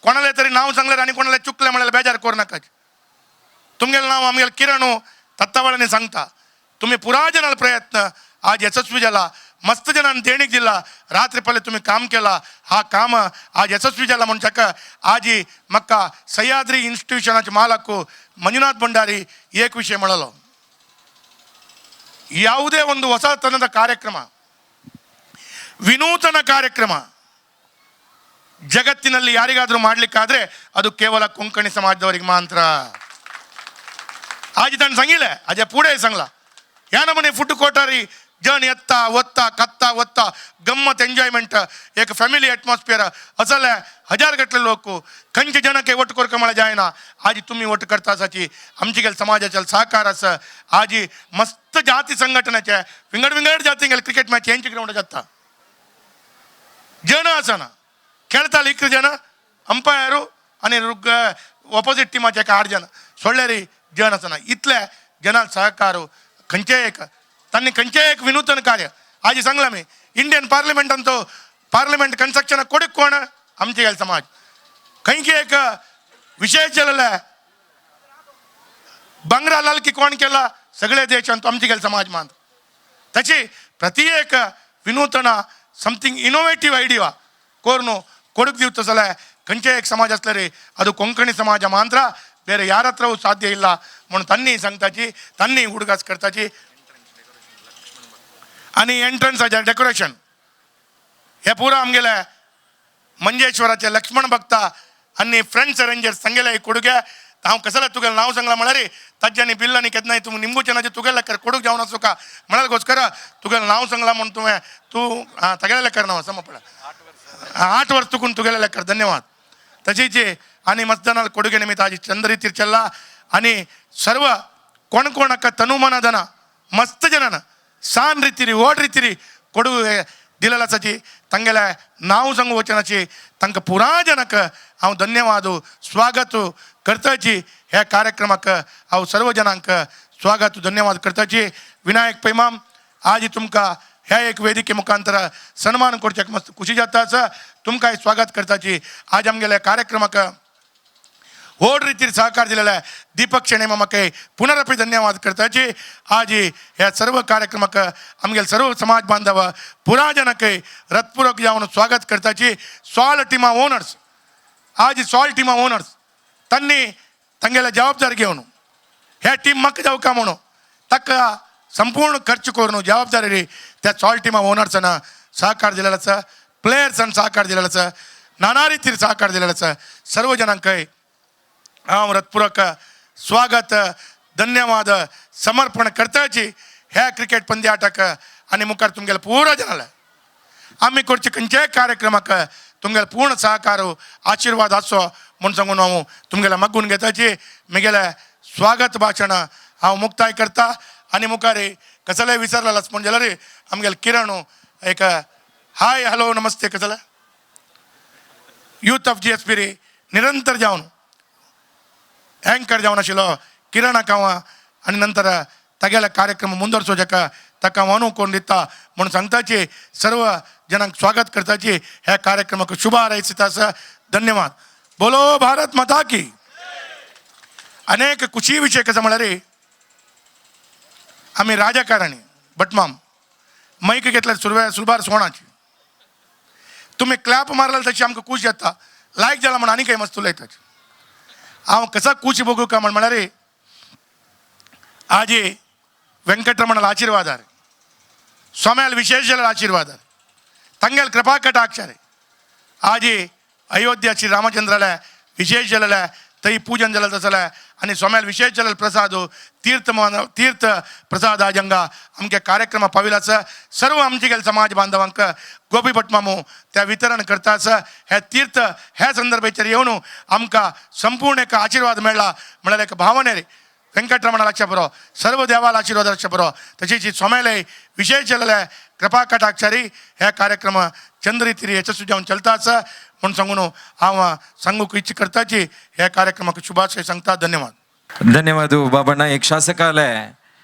कोणाले तरी नांव सांगल्यार आनी कोणाले चुकलें म्हळ्यार बेजार करूं नाका. तुमगेलें नांव आमगेलें किरण तत्वाळ्यांनी सांगता. तुम्ही पुरा जणांचा प्रयत्न आज यशस्वी जाला. मस्त जणांनी देणीक दिला, रात्री पहिले तुम्ही काम केला, हा काम आज यशस्वी जाला म्हणून ताका आजी म्हाका सह्याद्री इन्स्टिट्यूशनाचे मालक ಮಂಜುನಾಥ್ ಭಂಡಾರಿ ಏಕ್ ವಿಷಯ ಮಾಡಲು ಯಾವುದೇ ಒಂದು ಹೊಸತನದ ಕಾರ್ಯಕ್ರಮ, ವಿನೂತನ ಕಾರ್ಯಕ್ರಮ ಜಗತ್ತಿನಲ್ಲಿ ಯಾರಿಗಾದರೂ ಮಾಡಲಿಕ್ಕಾದ್ರೆ ಅದು ಕೇವಲ ಕೊಂಕಣಿ ಸಮಾಜದವರಿಗೆ ಮಾತ್ರ. आज ताणें सांगिल्लें, हाज्या फुडें सांगलां, ह्या नमुने फूड कोर्टारी जण येता वता खात्ता वता, गम्मत एन्जॉयमेंट, एक फॅमिली एटमॉस्फियर असले हजार गटले लोक खंयचे जनक वोट करका म्हळ्यार जायना. आज तुमी वोट करता आसाची आमचे गेले समाजाचे सहकार आसा. आज मस्त जाती संघटनाचे विंगड विंगड जाती गेले क्रिकेट मॅच हेंचे ग्रावंड जाता, जण आसना खेळताले 11 जण, अंपायरू आनी ऑपोजीट टिमाचे एक 8 जण सोडल्यार जण आसना. इतले जणां सहकार खंयचेय एक तांणी खंयचेय एक विनूतन कार्य आज सांगला मी इंडियन पार्लिमेंटान तो पार्लिमेंट कन्स्ट्रक्शन कोडीक कोण आमचे गेले समाज खंयचे एक विशेष जालेले बंगरा लाल की कोण केला सगळे देशांत आमचे गेले समाज मान. ताची प्रति एक विनूतन समथिंग इनोवेटीव आयडिया कोरून ಕೊಡುಗೆ ದಿವಸ ಸಲ ಕಂಚೆ एक समाज असले रे ಅದು ಕೊಂಕಣಿ ಸಮಾಜ ಮಾತ್ರ, ಬೇರೆ ಯಾರ ಹತ್ರವೂ ಸಾಧ್ಯ ಇಲ್ಲ म्हणून त्यांनी सांगताची त्यांनी उडगास करताची. आणि एंट्रन्साचे डेकोरेशन हे पुरा आमगेले मंजेश्वराचे लक्ष्मण भक्ता आनी फ्रेंड्स अरेंजर्स सांगेले ಕೊಡುಗೆ. हांव कसले तुगेलें नांव सांगलां म्हळ्यार ताज्यांनी बिल्लांनी केन्नाय तुमी निमगुचेनाचे तुगेले लेकर कोडूक जावन आसूका म्हळ्यार तुगेलें नांव सांगलां म्हूण तुवें तूं आं तागेलें लेकर नांव आसा पळय 8 वर्स तुकून तुगेलें लेकर धन्यवाद. तशीच आनी मतदानाला ಕೊಡುಗೆ निमित्त आज चंद्र चल्ला आणि सर्व कोण कोणाक तनुमनाधನ मस्त जनान सान ರೀತಿರಿ ಓಡ್ ರೀತಿರಿ ಕೊಡುಗೆ दिलेलाची तांगेले नांव सांगू वचनाची तांकां पुरा जनक हांव धन्यवाद स्वागत करताची. ह्या कार्यक्रमाक हांव सर्व जनांक स्वागत धन्यवाद करताची. विनायक पैमाम आज तुमकां ह्या एक वेदिके मुखांतर सन्मान करच्याक मस्त खुशी जाता आसा, तुमकां स्वागत करताची. आज आमगेल्या कार्यक्रमाक व्हड रीतीर सहकार दिलेला आहे दीपक शेणे मामाके पुनरपी धन्यवाद करताची. आज ह्या सर्व कार्यक्रमाक आमगेले सर्व समाज बांधव पुरा जनक रथपूर्वक जावन स्वागत करताची. सॉल टिमा ओनर्स आज सॉल टिमा ओनर्स तांणी तांगेले जबाबदारी घेवन ह्या टीम म्हाका जावका म्हणून ताका संपूर्ण खर्च करून जबाबदारी त्या सॉल टिमा ओनर्सान सहकार दिलेला आसा, प्लेयर्सान सहकार दिलेला आसा, नाना रीतीर सहकार दिलेला आसा. सर्व जणांक हांव हृत्पूर्वक स्वागत धन्यवाद समर्पण करताची ह्या क्रिकेट पंद्याटाक. आनी मुखार तुमगेले पुरा जनाले आमी करचे खंयच्याय कार्यक्रमाक तुमगेले पूर्ण सहकार आशिर्वाद आसचो म्हूण सांगून हांव तुमगेले मागून घेताची. म्हगेलें स्वागत भाशण हांव मुक्ताय करता. आनी मुखार कसलेय विसरलें म्हूण जाल्यार आमगेले किरण एक हाय हॅलो नमस्ते कसले यूथ ऑफ GSP रे निरंतर जावन अँकर जावन आशिल्लो किरणाक हांव आनी नंतर तागेले कार्यक्रम मुंदरसोवच्याक ताका हांव करून दिता म्हूण सांगताची. सर्व जनांक स्वागत करताची ह्या कार्यक्रमाक शुभ हारयता आसा. धन्यवाद. बोलो भारत माता की. अनेक खुशी विशय कसो म्हळ्यार आमी राजकारणी भटमाम मैक घेतल्यार सुरवे सुरबार सोणाची तुमी क्लॅप मारल्यार तशी आमकां खूश जाता, लायक जाला म्हण आनी काय मस्त उलयताची. हांव कसा खूश बघू का म्हण म्हळ्यार आजी वेंकटरमणाला आशीर्वाद आहे, स्वाम्याला विशेष आशीर्वाद आहे, ತಂಗಲ್ ಕೃಪಾ ಕಟಾಕ್ಷ आजी अयोध्या श्री रामचंद्राला विशेष जालेलं आहे, थंय पूजन जालें तसलें आनी स्वाम्याला विशेष जालें प्रसाद तीर्थ तीर्थ प्रसाद आज हांगा आमच्या कार्यक्रमा पाविला आसा. सर्व आमचे गेले समाज बांधवांक गोपी भटमामू त्या वितरण करता आसा. हे तीर्थ ह्या संदर्भाचेर येवन आमकां संपूर्ण एक आशिर्वाद मेळ्ळा म्हळ्यार एक भावने रे वेंकटरमणाला लक्ष बरो सर्व देवाला आशीर्वाद लक्ष बरो. तशीच स्वाम्यालय विशेष जालेले कृपा कटाक्षारी हे कार्यक्रम चंद्रितिरी यशस्वी जावन चलता आसा म्हूण सांगून हांव सांगूंक इच्छा करताची. ह्या कार्यक्रमाक शुभाशय सांगता. धन्यवाद. धन्यवाद बाबांना. एक शासकाले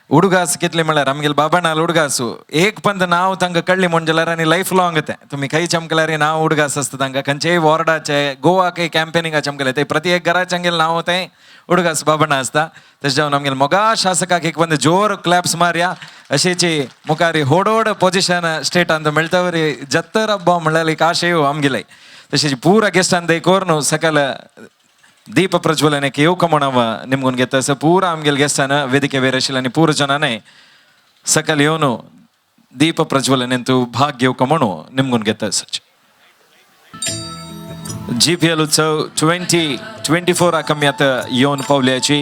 उडगास कितले म्हळ्यार आमगेले बाबाणाल उडगासू एक पंत नाव तांकां कळ्ळी म्हूण जाल्यार आनी लायफ लॉंग तें तुमी खंय चमकल्यार नांव उडगास आसता तांकां. खंयचेय वॉर्डाचे गोवाक कॅम्पेनिंगा चमकले ते प्रति एक घराचे आमगेलें नांव तें उडगास बाबाणा आसता. तशें जावन आमगेले मोगा शासकाक एक पंद जोर क्लॅप्स मारया. अशेची मुखार होडोड पोजिशन स्टेटांत मेळटवरी जत्तर अब्बा म्हणल्यार एक आशय आमगेले. तशेंच पुरा गेस्टान दे कोर्नु सकल ದೀಪ ಪ್ರಜ್ವಲನಕ್ಕೆ येवಕ म्हणव ನಿಮ್ಗೊಂದು ಗೆತ್ತ ಪೂರ ಆಮ್ಗೆಲ್ ಗೆಸ್ಟಾನ ವೇದಿಕೆ ಬೇರೆ ಪೂರ ಜನನೇ ಸಕಲ್ ಯೋನು ದೀಪ ಪ್ರಜ್ವಲನೆಂತು ಭಾಗ್ಯ येवಕ म्हणू ನಿಮ್ಗೊಂದು ಗೆತ್ತ ಸಚ್. GPL उत्सव 2024 आमी आतां येवन पावल्याची.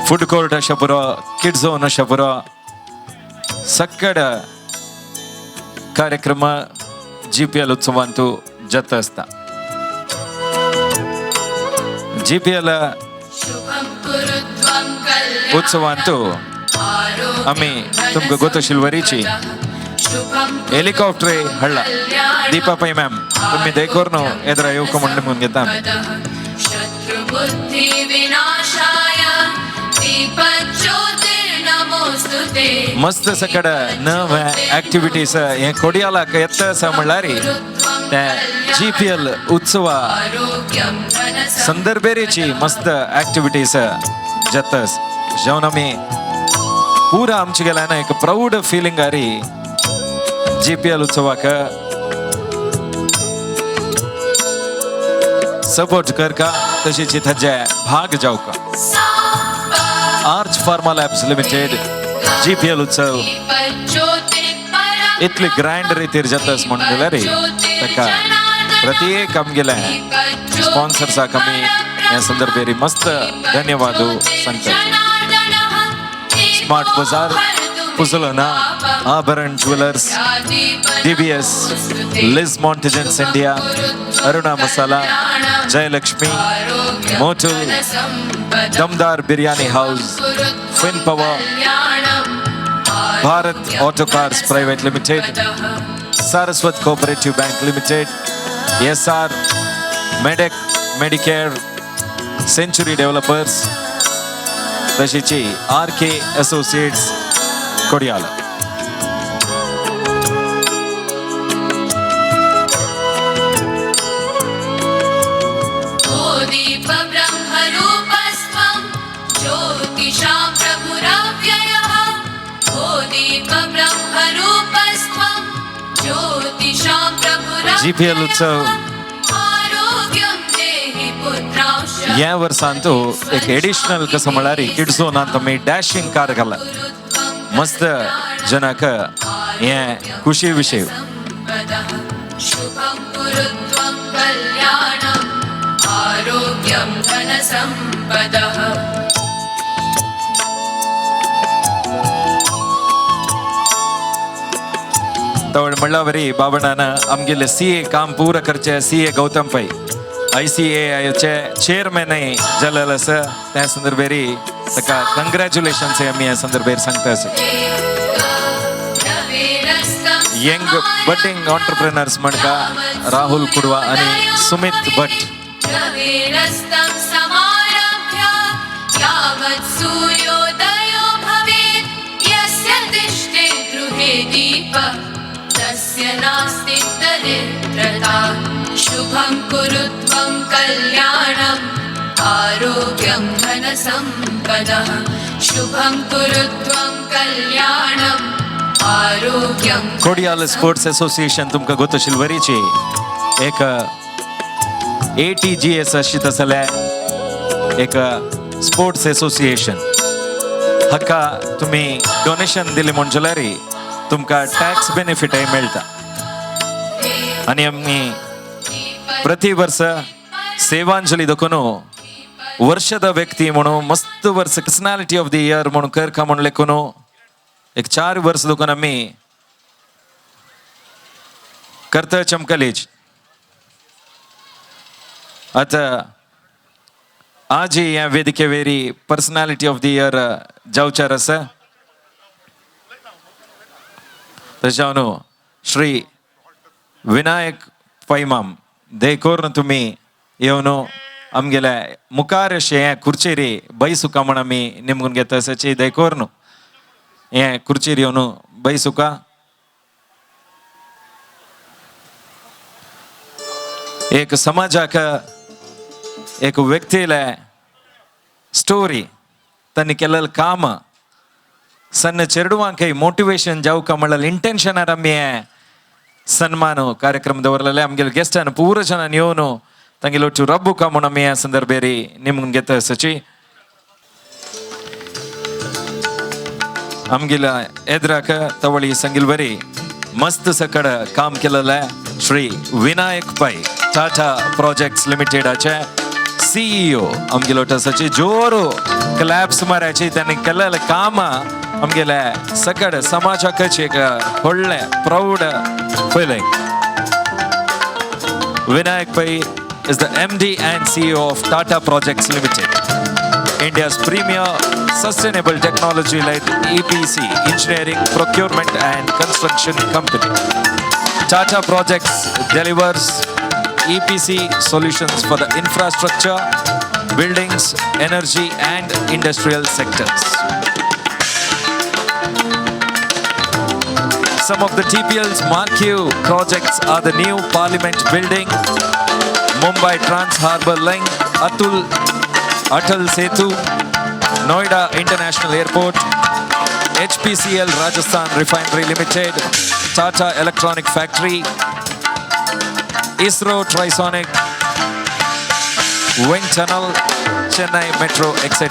फूड कोर्ट अशा पुरो, किड झोन अशा पुरो, सक्कड कार्यक्रम जीपीएल उत्सवांतू जाता आसता. जीपीएल उत्सवांतू आमी तुमकां गोतशिलवरीची हेलिकॉप्टर हाडला. दीपा पै मॅम तुम्ही देखोर न्हू एदरा येवका म्हण म्हणून घेता. मस्त सकड नवे ऍक्टिव्हिटीज हे कोडियालाक येता आसा म्हणल्यार ते जीपीएल उत्सवा संदर्भेरीची मस्त ऍक्टिव्हिटीज जाता. जेवण आमी पुरा आमचे गेल्यान एक प्राऊड फिलिंग आरी जीपीएल उत्सवाक सपोर्ट करका तशीच थजे भाग जावका. Arch pharma labs limited GPL उत्सव इतली ग्रँड रितीर जाता म्हणून जाल्यार ताका प्रत्येक आमगेले स्पॉन्सर्साक आमी ह्या संदर्भेर मस्त धन्यवाद सांगतात. Smart Bazaar, Puzolana, Abharan jewellers, DBS, Liz Montagens India, Aruna Masala, Jayalakshmi, Motul, Damdar biryani house, Fin Power, Bharat auto cars private limited, Saraswat cooperative bank limited, SR Medec Medicare, Century developers, तशीची RK associates Kodial. GPL उत्सव ह्या वर्सांतू एक additional कसं म्हळ्यार kids झोनांत आमी dashing car घाला. मस्त जनाक हे खुशी विशय. तवळ म्हणल्यावरी बाबणान आमगेले सी ए काम पूरा करचे C A Gautam Pai ICAIचे चेअरमॅनय जालेलो आसा. त्या संदर्भेरी ताका कंग्रॅच्युलेशन्स आमी ह्या संदर्भेर सांगता आसा. Young budding entrepreneurs म्हणका Rahul Kudwa आनी सुमित भट. शुभं कुरु त्वं कल्याणम् आरोग्यं धनसम्पदः. शुभं कुरु त्वं कल्याणम् आरोग्यं. कोडियाल स्पोर्ट्स असोसिएशन तुमकां गोतशिलवरीची एक ATGS अशी तसले एक स्पोर्ट्स असोसिएशन हाका तुमी डोनेशन दिलें म्हण जाल्यार तुमकां टॅक्स बेनिफिटय मेळटा. आनी आमी प्रति वर्स सेवांजली देखून वर्षದ व्यक्ती म्हणून मस्त वर्स पर्सनॅलिटी ऑफ the year म्हणून करका म्हणून लेखून एक 4 वर्स देखून आमी करता चमकलेज. आता आजी ह्या वेदिकेवेरी पर्सनॅलिटी ऑफ the year जावचार आसा. तशें न्हू श्री विनायक पैमाम देखोर तुमी येवन आमगेले मुखार अशें हें खुर्चेरी बैसुका म्हण आमी निमगून घेता आसाची. देखोर न्हू हें खुर्चेर येवन बैसुका. एक समाजाक एक व्यक्तीले स्टोरी तांणी केलेलें काम सन्न चेडवांकय मोटिवेशन जावका म्हणल्यार इंटेन्शनार आमी हें सन्मान कार्यक्रम दवरलेले. आमगेले गेस्टान पूरा जनान येवन तांगेले ಒಟ್ಟು ರಬ್ಬುಕ म्हण आमी ह्या संदर्भेरी निमून घेता आसाची. आमगेल्या एद्राक तवळी संगिलवरी मस्त सकड काम केलेलें श्री विनायक पै टाटा प्रोजेक्ट्स लिमिटेडाचे CEO आमगेलो आसाची. जोर क्लॅप्स मारायची त्यांनी केलेलें काम आमगेले सगळे समाजाकच एक व्हडलें proud feeling. Vinayak Pai is the MD and CEO of Tata Projects Limited, India's premier sustainable technology-led EPC, engineering, procurement and construction company. Tata Projects delivers EPC solutions for the infrastructure, buildings, energy and industrial sectors. Some of the TPL's marquee projects are the new Parliament Building, Mumbai Trans Harbour Link, Atal Setu, Noida International Airport, HPCL Rajasthan Refinery Limited, Tata Electronic Factory, ISRO Trisonic, Wind Tunnel, Chennai Metro, etc.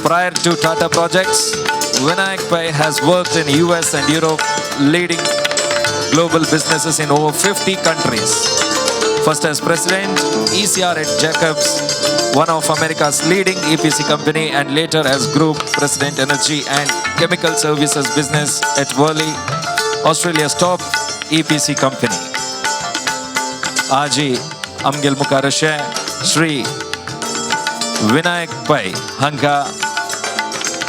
Prior to Tata Projects, Vinayak Pai has worked in US and Europe, leading global businesses in over 50 countries. First as president, ECR at Jacobs, one of America's leading EPC company, and later as group president energy and chemical services business at Worley, Australia's top EPC company. आजी आमगेल मुखार अशें श्री विनायक पै हांकां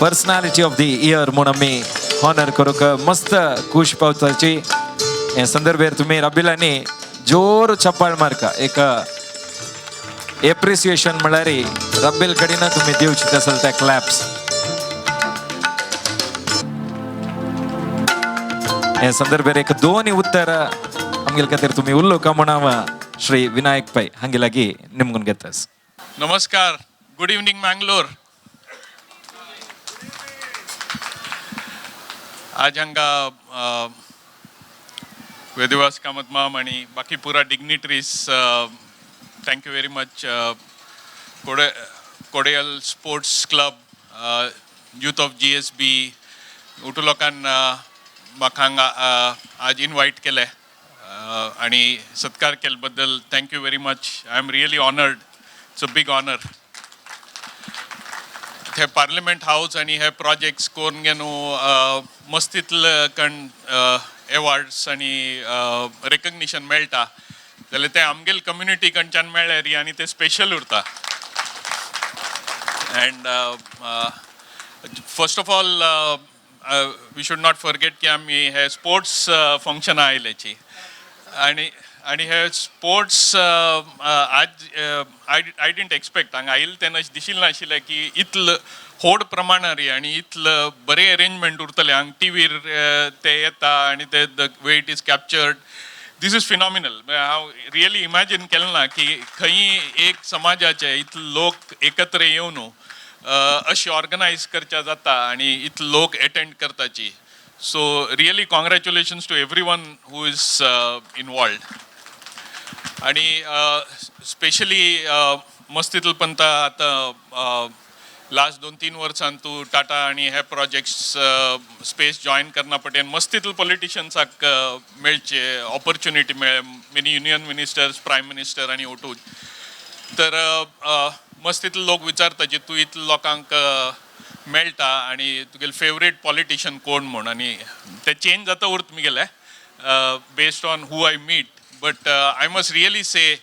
personality of the year म्हूण आमी owner करूंक मस्त खूश पावताची. हे संदर्भेर तुमी रबिलांनी जोर चप्पाळ मारका. एक एप्रिसिएशन म्हळ्यार रब्बेल कडेन तुमी दिवची तसल त्या क्लॅप्स. हे संदर्भेर एक दोन उत्तर आमगेले खातीर तुमी उलोवका म्हूण हांव श्री विनायक पै हांगे लागीं निमगून घेतास. नमस्कार, गुड इवनिंग मँगलोर. आज हांगा वेदव्यास कामत माम आनी बाकी पुरा dignitaries, thank you very much. Kodiyal sports club, youth of GSB उटू लोकान म्हाका हांगा आज इनवायट केलें आनी सत्कार केल्ले बद्दल thank you very much. I am really honoured, it's a big honour. हे पार्लिमेंट हावज आनी हे प्रोजेक्ट्स करून गे न्हू मस्तीतले कण एवॉर्ड्स आनी रेकग्निशन मेळटा जाल्यार तें आमगेले कम्युनिटी कडच्यान मेळ्ळें री आनी तें स्पेशल उरता. And first of all we should not forget की आमी हे स्पोर्ट्स फंक्शनां आयल्याची आनी हे स्पोर्ट्स आज I didn't expect. हांगा आयिल्लें तेन्ना अशें दिशिल्लें नाशिल्लें की इतलो व्हड प्रमाणार आनी इतलो बरें अरेंजमेंट उरतलें. हांगा टिवीर ते येता आनी ते the way it is captured, this is phenomenal. हांव रियली इमॅजीन केलें ना की खंयी एक समाजाचे इतले लोक एकत्र येवन अशें ऑर्गनायज करच्या जाता आनी इतले लोक एटेंड करताची. So really congratulations to everyone who is involved. आणि स्पेशली मस्तीतल पंता आतां लास्ट 2-3 वर्सां तूं टाटा आनी हे प्रोजेक्ट्स स्पेस जॉयन करना पटेन मस्तीतल पॉलिटिशियन्साक मेळचे ऑपॉर्च्युनिटी मेळ्ळे, many union ministers, prime minister आनी ओटू. तर मस्तीतले लोक विचारता की तूं इतले लोकांक मेळटा आनी तुगेले फेवरेट पॉलिटिशियन कोण म्हूण, आनी ते चेंज जाता उरता मुगेले based on who I meet. But I must really say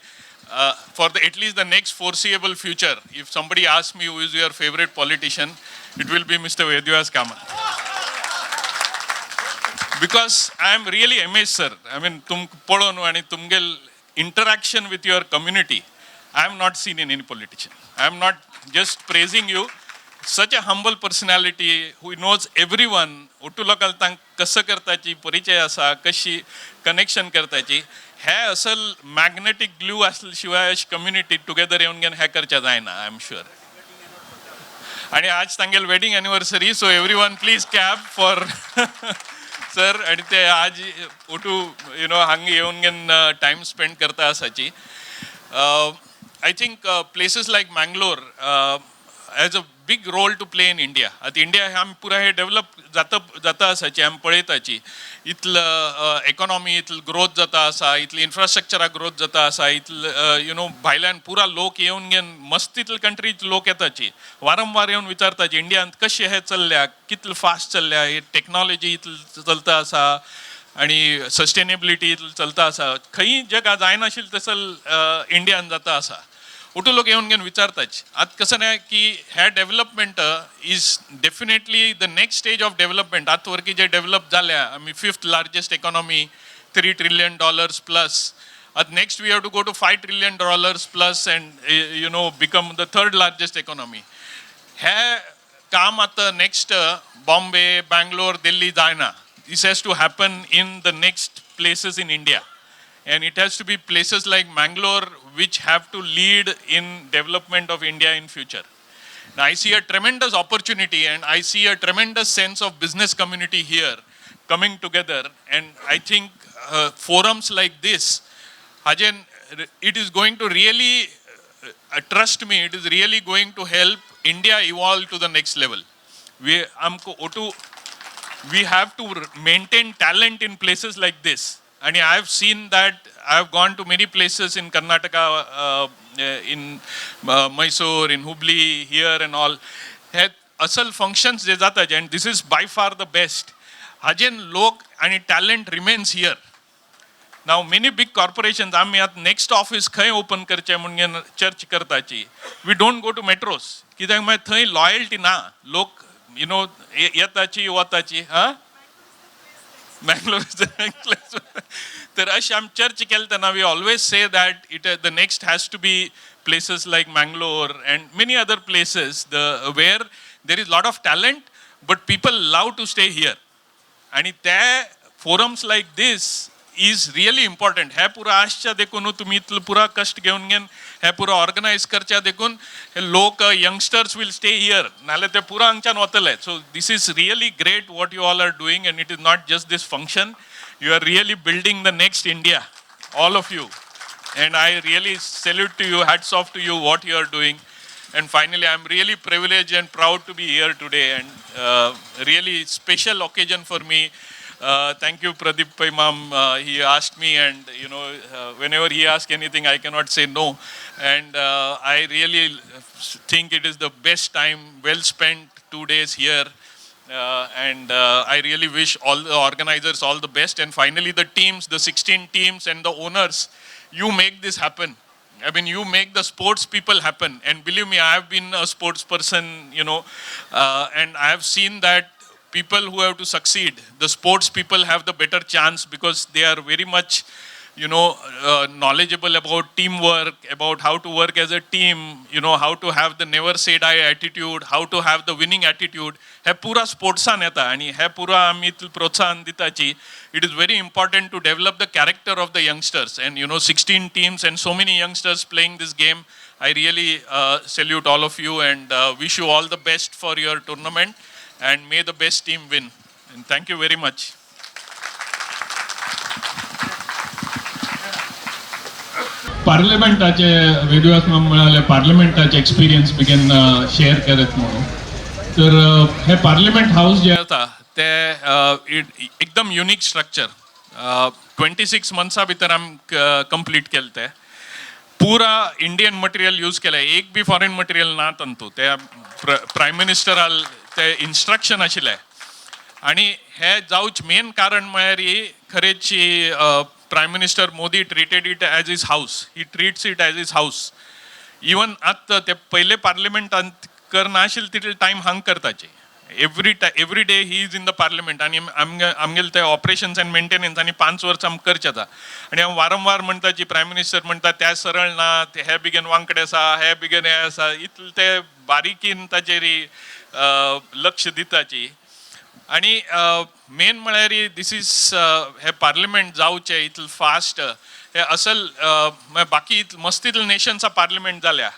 for the at least the next foreseeable future, if somebody asks me who is your favorite politician, it will be Mr. Vedavyas Kamath. Because I am really amazed, sir. I mean, tum पळोवन आनी तुमगेल interaction with your community, I have not seen in any politician. I am not just praising you. Such a humble personality who knows everyone. ओटू लोकांक तांकां कसं करताची परिचय आसा, कशी connection करताची, हे असल मॅग्नेटीक ग्लू आसले शिवाय अशी कम्युनिटी टुगेदर येवन घेवन हें करचें जायना, I am sure. आणि आज तांगेल wedding anniversary, so everyone please clap for sir. आणि ते आज ओटू you know हांगा येवन घेवन टायम स्पेंड करता आसाची. I think places like Mangalore has a big role to play in India. आतां इंडिया हे आमी पुराय हे डेवलप जाता जाता आसाची आमी पळयताची, इतलो इकॉनॉमी इतलो ग्रोथ जाता आसा, इतली इन्फ्रास्ट्रक्चरा ग्रोथ जाता आसा, इतलो you know भायल्यान पुरा लोक येवन घेवन मस्त इतले कंट्रीज लोक येताची, वारंवार येवन विचारताची इंडियांत कशें हें चल्ल्या, कितले फास्ट चल्ल्या, ही टॅक्नॉलॉजी इतली चलता आसा आनी सस्टेनेबिलिटी इतली चलता आसा, खंयी जगा जायनाशिल्लें तसं इंडियान जाता आसा. ओटू लोक येवन घेवन विचारताच. आतां कसं नाही की हे development is definitely the next stage of development. आतां वरकी जे डेव्हलप जाल्या आमी, fifth largest economy, $3 trillion plus. आतां next we have to go to $5 trillion plus and become the third largest economy. हे काम आतां नेक्स्ट बॉम्बे, बँगलोर, दिल्ली जायना. This has to happen in the next places in India. And it has to be places like Mangalore which have to lead in development of India in future. Now, I see a tremendous opportunity and I see a tremendous sense of business community here coming together. And I think forums like this, Hajan, it is going to really, trust me, it is really going to help India evolve to the next level. We, आमकां ओटू we have to maintain talent in places like this. And I have seen that. I have gone to many places in Karnataka, in Mysore, in Hubli, here and all. हे असल functions जे जातात, and this is by far the best. हाजेन लोक आणि talent remains here. Now many big corporations, आमी आतां next office खंय open करचें म्हणून church करताची. We don't go to metros, कित्याक मागीर थंय लॉयल्टी ना, लोक you know येताची वताची. हा, मँगलोर. तर अशें आमी चर्च केले तेन्ना we always say that it the next has to be places like Mangalore and many other places the where there is lot of talent but people love to stay here. आणि ते forums like this is really important. हे पुरा आसच्या देखून तुमी इतलो पुरा कश्ट घेवन घेवन हे पुरा ऑर्गनायज करच्या देखून हे लोक, youngsters will stay here, नाल्यार ते पुरा हांगच्यान वतले. So this is really great what you all are doing, and it is not just this function. You are really building the next India, all of you, and I really salute to you, hats off to you, what you are doing. And finally, I'm really privileged and proud to be here today, and really special occasion for me. Thank you, Pradeep Pai Mam. He asked me, and whenever he asks anything, I cannot say no. And I really think it is the best time, well spent 2 days here. And I really wish all the organizers all the best. And finally, the teams, the 16 teams and the owners, you make this happen. I mean, you make the sports people happen. And believe me, I have been a sports person, and I have seen that people who have to succeed, the sports people have the better chance because they are very much knowledgeable about teamwork, about how to work as a team, how to have the never say die attitude, how to have the winning attitude. हे पुरा स्पोर्ट्सान येता आनी हे पुरा आमी इतलें प्रोत्साहन दिताची. It is very important to develop the character of the youngsters, and 16 teams and so many youngsters playing this game. I really salute all of you and wish you all the best for your tournament, and may the best team win. And thank you very much. पार्लमेंटाचे Vedvyas म्हणाले, पार्लमेंटाचे experience बेगीन share करत म्हणून, तर हे parliament house जे आसा ते एकदम unique structure. 26 मंथ्सा भितर आमी कंप्लीट केलें. ते पुरा इंडियन मटेरियल यूज केलें, एक बी फॉरेन मटेरियल ना तातूंत. ते प्रायम मिनिस्टराल ते इन्स्ट्रक्शन आशिल्लें आणि हे जावच मेन कारण म्हळ्यार ही खरेची Prime Minister Modi treated it as his house. He treats it as his house. Even आतां ते पयले पार्लिमेंटांत करनाशिल्ले तितले टायम हांग करताचे. Every day he is in the parliament. आनी आमगे आमगेले ते ऑपरेशन्स अँड मेंटेनन्स आनी 5 वर्सां आमकां करचें आसा. आनी हांव वारंवार म्हणटा जी प्रायम मिनिस्टर म्हणटा त्या सरळ ना, ते हे बिगेन वांकडे आसा, हे बिगेन हे आसा, इतलें ते बारीकीन ताचेर लक्ष दिताची. आणि मेन म्हळ्यार this is hey parliament जावचें इतलें फास्ट, हे असल बाकी मस्त नेशन्सा पार्लिमेंट जाल्या.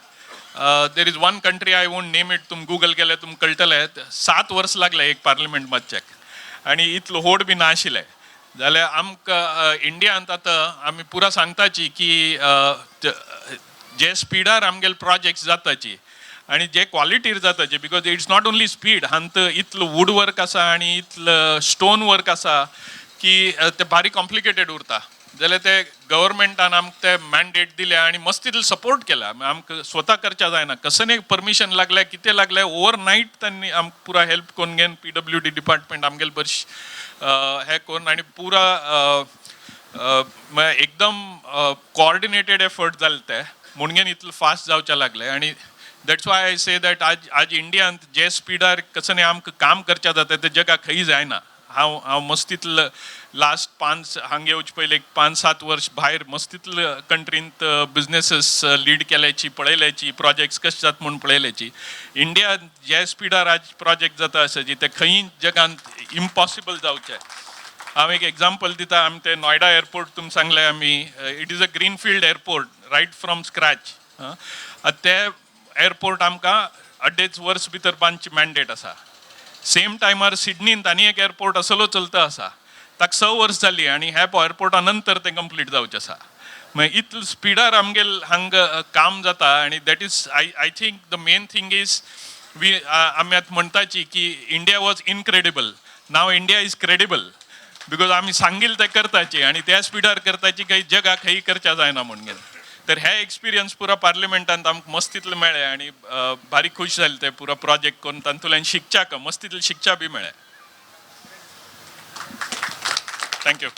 There is one country, I won't name it, तुम गुगल केल्यार तुमकां कळटलें, 7 वर्स लागले एक पार्लिमेंट बांदच्याक आनी इतलो होड बी नाशिल्लें. जाल्यार आमकां इंडियांत आतां आमी पुरा सांगताची की जे स्पिडार आमगेले प्रोजेक्ट्स जाताची. आनी जे क्वॉलिटीर जाता जे because it's not only speed हांत इतलो वूड वर्क आसा आनी इतलो स्टोन वर्क आसा की ते भारी कॉम्प्लिकेटेड उरता. जाल्यार ते गव्हर्मेंटान आमकां ते मॅन्डेट दिले आनी मस्त तितलो सपोर्ट केला. आमकां स्वता करच्या जायना, कसने परमिशन लागलें कितें लागलें ओवर नायट तांणी आमकां पुरा हेल्प करून घेवन PWD department आमगेले बरें हें करून आनी पुरा एकदम कोऑर्डिनेटेड एफर्ट जाले ते म्हणून इतलें फास्ट जावचें लागलें. आनी that's why I say that आज आज इंडियांत जे स्पिडार कसने आमकां काम करचें जाता तें जगाक खंय जायना. हांव हांव मस्तीतलो लास्ट 5 हांगा येवचे पयलीं 5-7 वर्स भायर मस्तीतलो कंट्रींत बिजनेसीस लीड केल्याची पळयल्याची, प्रोजेक्ट्स कशे जाता म्हूण पळयल्याची. इंडिया जे स्पिडार आज प्रोजेक्ट जाता आसा ते खंय जगांत इम्पॉसिबल जावचें. हांव एक एग्जाम्पल दिता, आमी ते नॉयडा एअरपोर्ट तुमी सांगलें आमी, it is a greenfield airport right from scratch. ते एअरपोर्ट आमकां 2.5 वर्स भितर बांदची मॅन्डेट आसा. सेम टायमार सिडनींत आनी एक एअरपोर्ट असलो चलता आसा, ताका 6 वर्स जालीं आनी ह्या एअरपोर्टा नंतर तें कंप्लीट जावचें आसा. मागीर इतले स्पिडार आमगेल हांगा काम जाता आनी that is I think the main thing is we आमी आतां म्हणटाची की India was incredible, now India is credible because आमी सांगील तें करताची आनी त्या स्पिडार करताची काही जगाक खंय करच्या जायना म्हणून. तर हे एक्सपिरियन्स पुरा पार्लिमेंटांत आमकां मस्तीतले मेळ्ळे आनी भारी खूश जाले ते पुरा प्रोजेक्ट करून तातूंतल्यान शिकच्याक मस्तीतले शिकच्या बी मेळ्ळें. Thank you.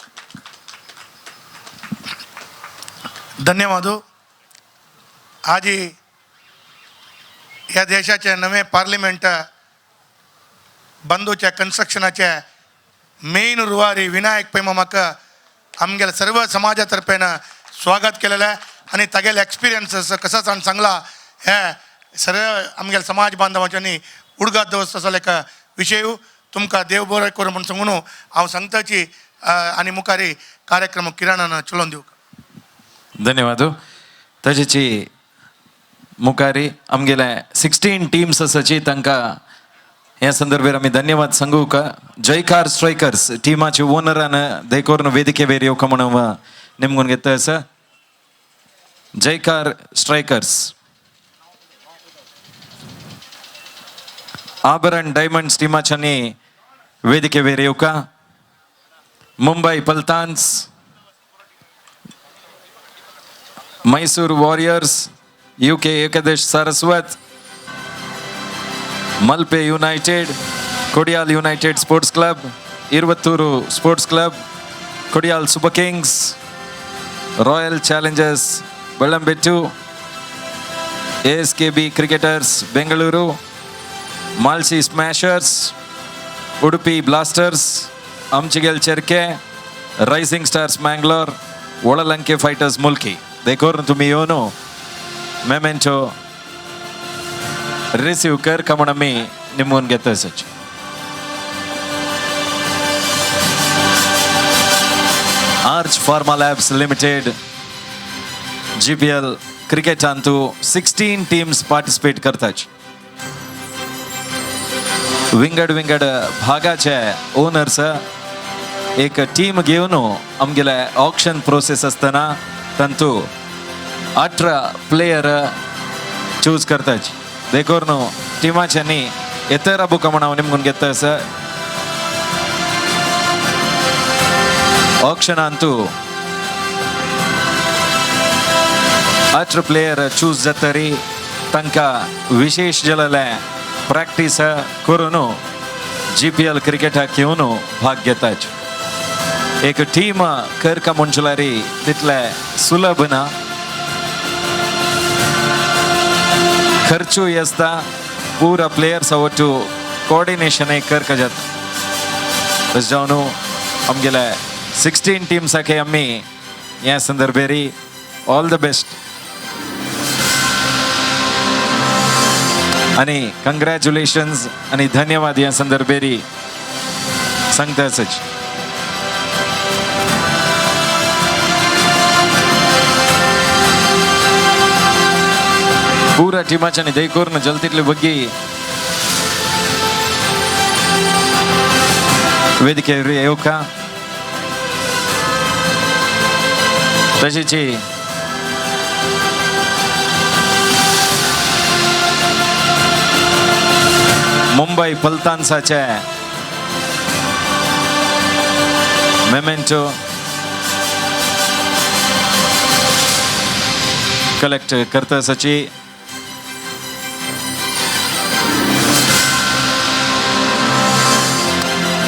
धन्यवाद. आजी ह्या देशाचे नवे पार्लिमेंट बंदूच्या कन्स्ट्रक्शनाचे मेन रुवारी विनायक पै मामाक आमगेले सर्व समाजा तर्फेन स्वागत केलेलें आनी तागेले एक्सपिरियन्सीस कसो जाण सांगला हे सर्व आमगेले समाज बांधवांच्यांनी उडगात दवरता असो एक विशय तुमकां देव बरें करूं म्हूण सांगून हांव सांगताची आनी मुखारी कार्यक्रम किरणान चलोवन दिवंक. धन्यवाद. तशेंच मुखारी आमगेले 16 टीम्स आसाची तांकां ह्या संदर्भार आमी धन्यवाद सांगू का. जयकार स्ट्रायकर्स टिमाचे ओनरान देखून वेदिके वयर येवका म्हणून निमगून घेता आसा. जयकार स्ट्रायकर्स, आभरण डायमंड्स टिमाच्यांनी वेदिके वयर येवका. Mumbai Paltans, Mysore warriors, UK Ekadash Saraswat, Malpe united, Kodial united sports club, Iruvathur sports club, Kodial super kings, royal challengers Bellambettu, ASKB cricketers Bengaluru, Malshi smashers, Udupi blasters, Amchigel Cherke, rising stars Mangalore, Olalanke fighters Mulki. देखून तुमी येवन memento receive कर का म्हूण आमी निमून घेता सच. Arch pharma labs limited GPL क्रिकेटांतू 16 teams participate करतात. विंगड विंगड भागाचे ओनर्स एक टीम घेवन आमगेले ऑक्शन प्रोसेस आसतना तांतू 18 प्लेयर चूज करतात. देखून टिमाच्यांनी येतर बुका म्हण हांव निमगून घेता आसा. ऑक्शनांतू 18 प्लेयर चूज जातरी तांकां विशेष जालेले प्रॅक्टीस करून GPL क्रिकेटाक येवन भाग घेतात. एक टीम करका म्हणल्यार तितले सुलभ ना, खर्चूय आसता, पुरा प्लेयर्स ಒಟ್ಟು कोऑर्डिनेशन करका जाता. तशें जावन आमगेले 16 टीम्साक आमी ह्या संदर्भेरी ऑल the best आनी कंग्रॅच्युलेशन्स आनी धन्यवाद ह्या संदर्भेरी सांगता आसाच. पुरा टिमाच्यानी देखून जलतीतले बग्गी वेदिकेर येवका. तशेंच मुंबय पलतान्साचे मेमेंटो कलेक्ट करता आसाची.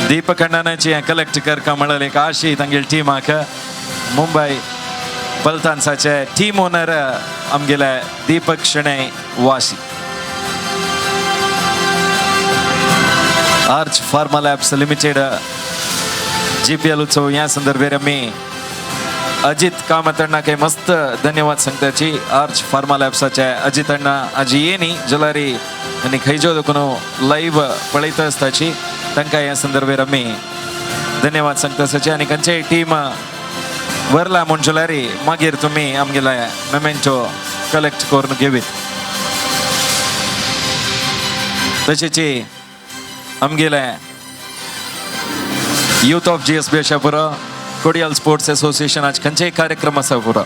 दीपक अण्णाची कलेक्ट करका म्हळ्यार एक आशी तांगेले टिमाक. मुंबय पलतान्साचे टीम ओनर आमगेले Deepak Shenoy Vashi. Arch pharma labs limited GPL उत्सव ह्या संदर्भेर आमी अजित कामत अण्णा काही मस्त धन्यवाद सांगताची. आर्च फार्मा लॅब्साचे अजित अण्णा आजी येनी जलारी आनी खंयच्यो देखून लायव्ह पळयता आसताची तांकां ह्या संदर्भेर आमी धन्यवाद सांगता आसाची. आनी खंयचेय टीम वरला म्हूण जाल्यार मागीर तुमी आमगेले मेमेंटो कलेक्ट करून घेवीत. तशेंच आमगेले यूथ ऑफ GSB अशा पुरो कोडियाल स्पोर्ट्स एसोसिएशन आज खंयचेय कार्यक्रम आसा पुरो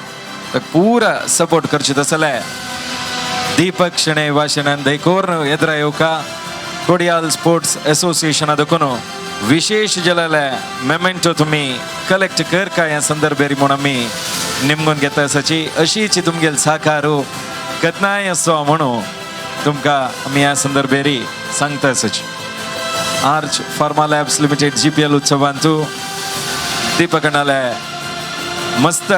तर पुरा सपोर्ट करचे तसले दीपक शणै वाशणान दैकोर एदरा येवका कोडियाल स्पोर्ट्स एसोसिएशना देखून विशेष जाल्यार मेमेंटो तुमी कलेक्ट कर काय ह्या संदर्भेर म्हूण आमी निमगून घेता आसाची. अशीच तुमगेल साकारू केन्नाय आसो म्हणून तुमकां आमी ह्या संदर्भेर सांगता आसाची. Arch pharma labs limited GPL उत्सवांतू Deepak अण्णाले मस्त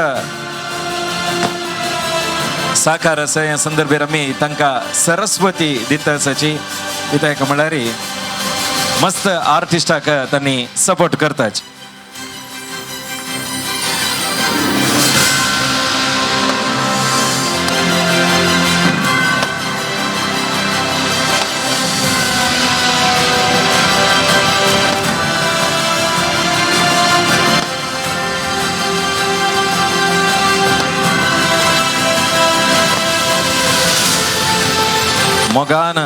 साकार आसा. ह्या संदर्भेर आमी तांकां सरस्वती दिता आसाची. कित्याक म्हळ्यार मस्त आर्टिस्टाक तांणी सपोर्ट करताच. मोगान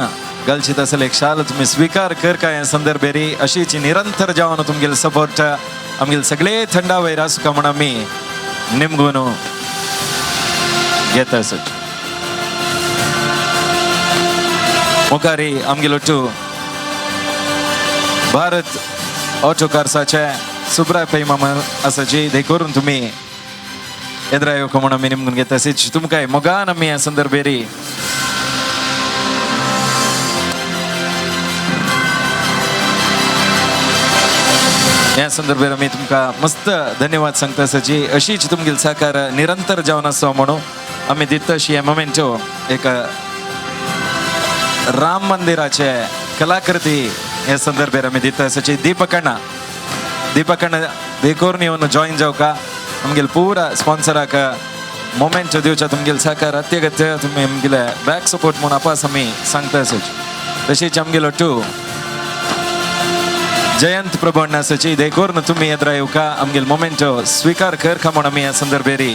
गलचित असेल एक शाल तुम्ही स्वीकार कर काय संदर्भेरी अशीच निरंतर जावन तुमगेले सपोर्ट आमगेले सगळे थंडावयर आसूका म्हूण आमी निमगून घेता आसत. मुखारी आमगेलो टू भारत ऑटो कार्साचे सुब्राय पै मामा आसाची देखून तुमी एदरा येवका म्हूण आमी निमगून घेता आसीच. तुमकां मोगान आमी ह्या संदर्भेरी ह्या संदर्भार आमी तुमकां मस्त धन्यवाद सांगता आसाची. अशीच तुमगेले साकार निरंतर जावन आसा म्हणून आमी दिता अशी ह्या मोमेंटो एक राम मंदिराचे कलाकृती ह्या संदर्भार आमी दिता आसाची. दीपक अण्णा, दीपक अण्णा देखून येवन जॉईन जावका आमगेले पुरा स्पॉन्सराक मोमेंटो दिवच्या तुमगेले साकार अत्यगत्य तुमी आमगेले बॅक सपोर्ट म्हूण आपास आमी सांगता आसाची. तशीच आमगेलो टू जयंत प्रभू अण्णा आसाची देखून तुमी येदरा येवका आमगेले मोमेंटो स्वीकार करका म्हूण आमी ह्या संदर्भेरी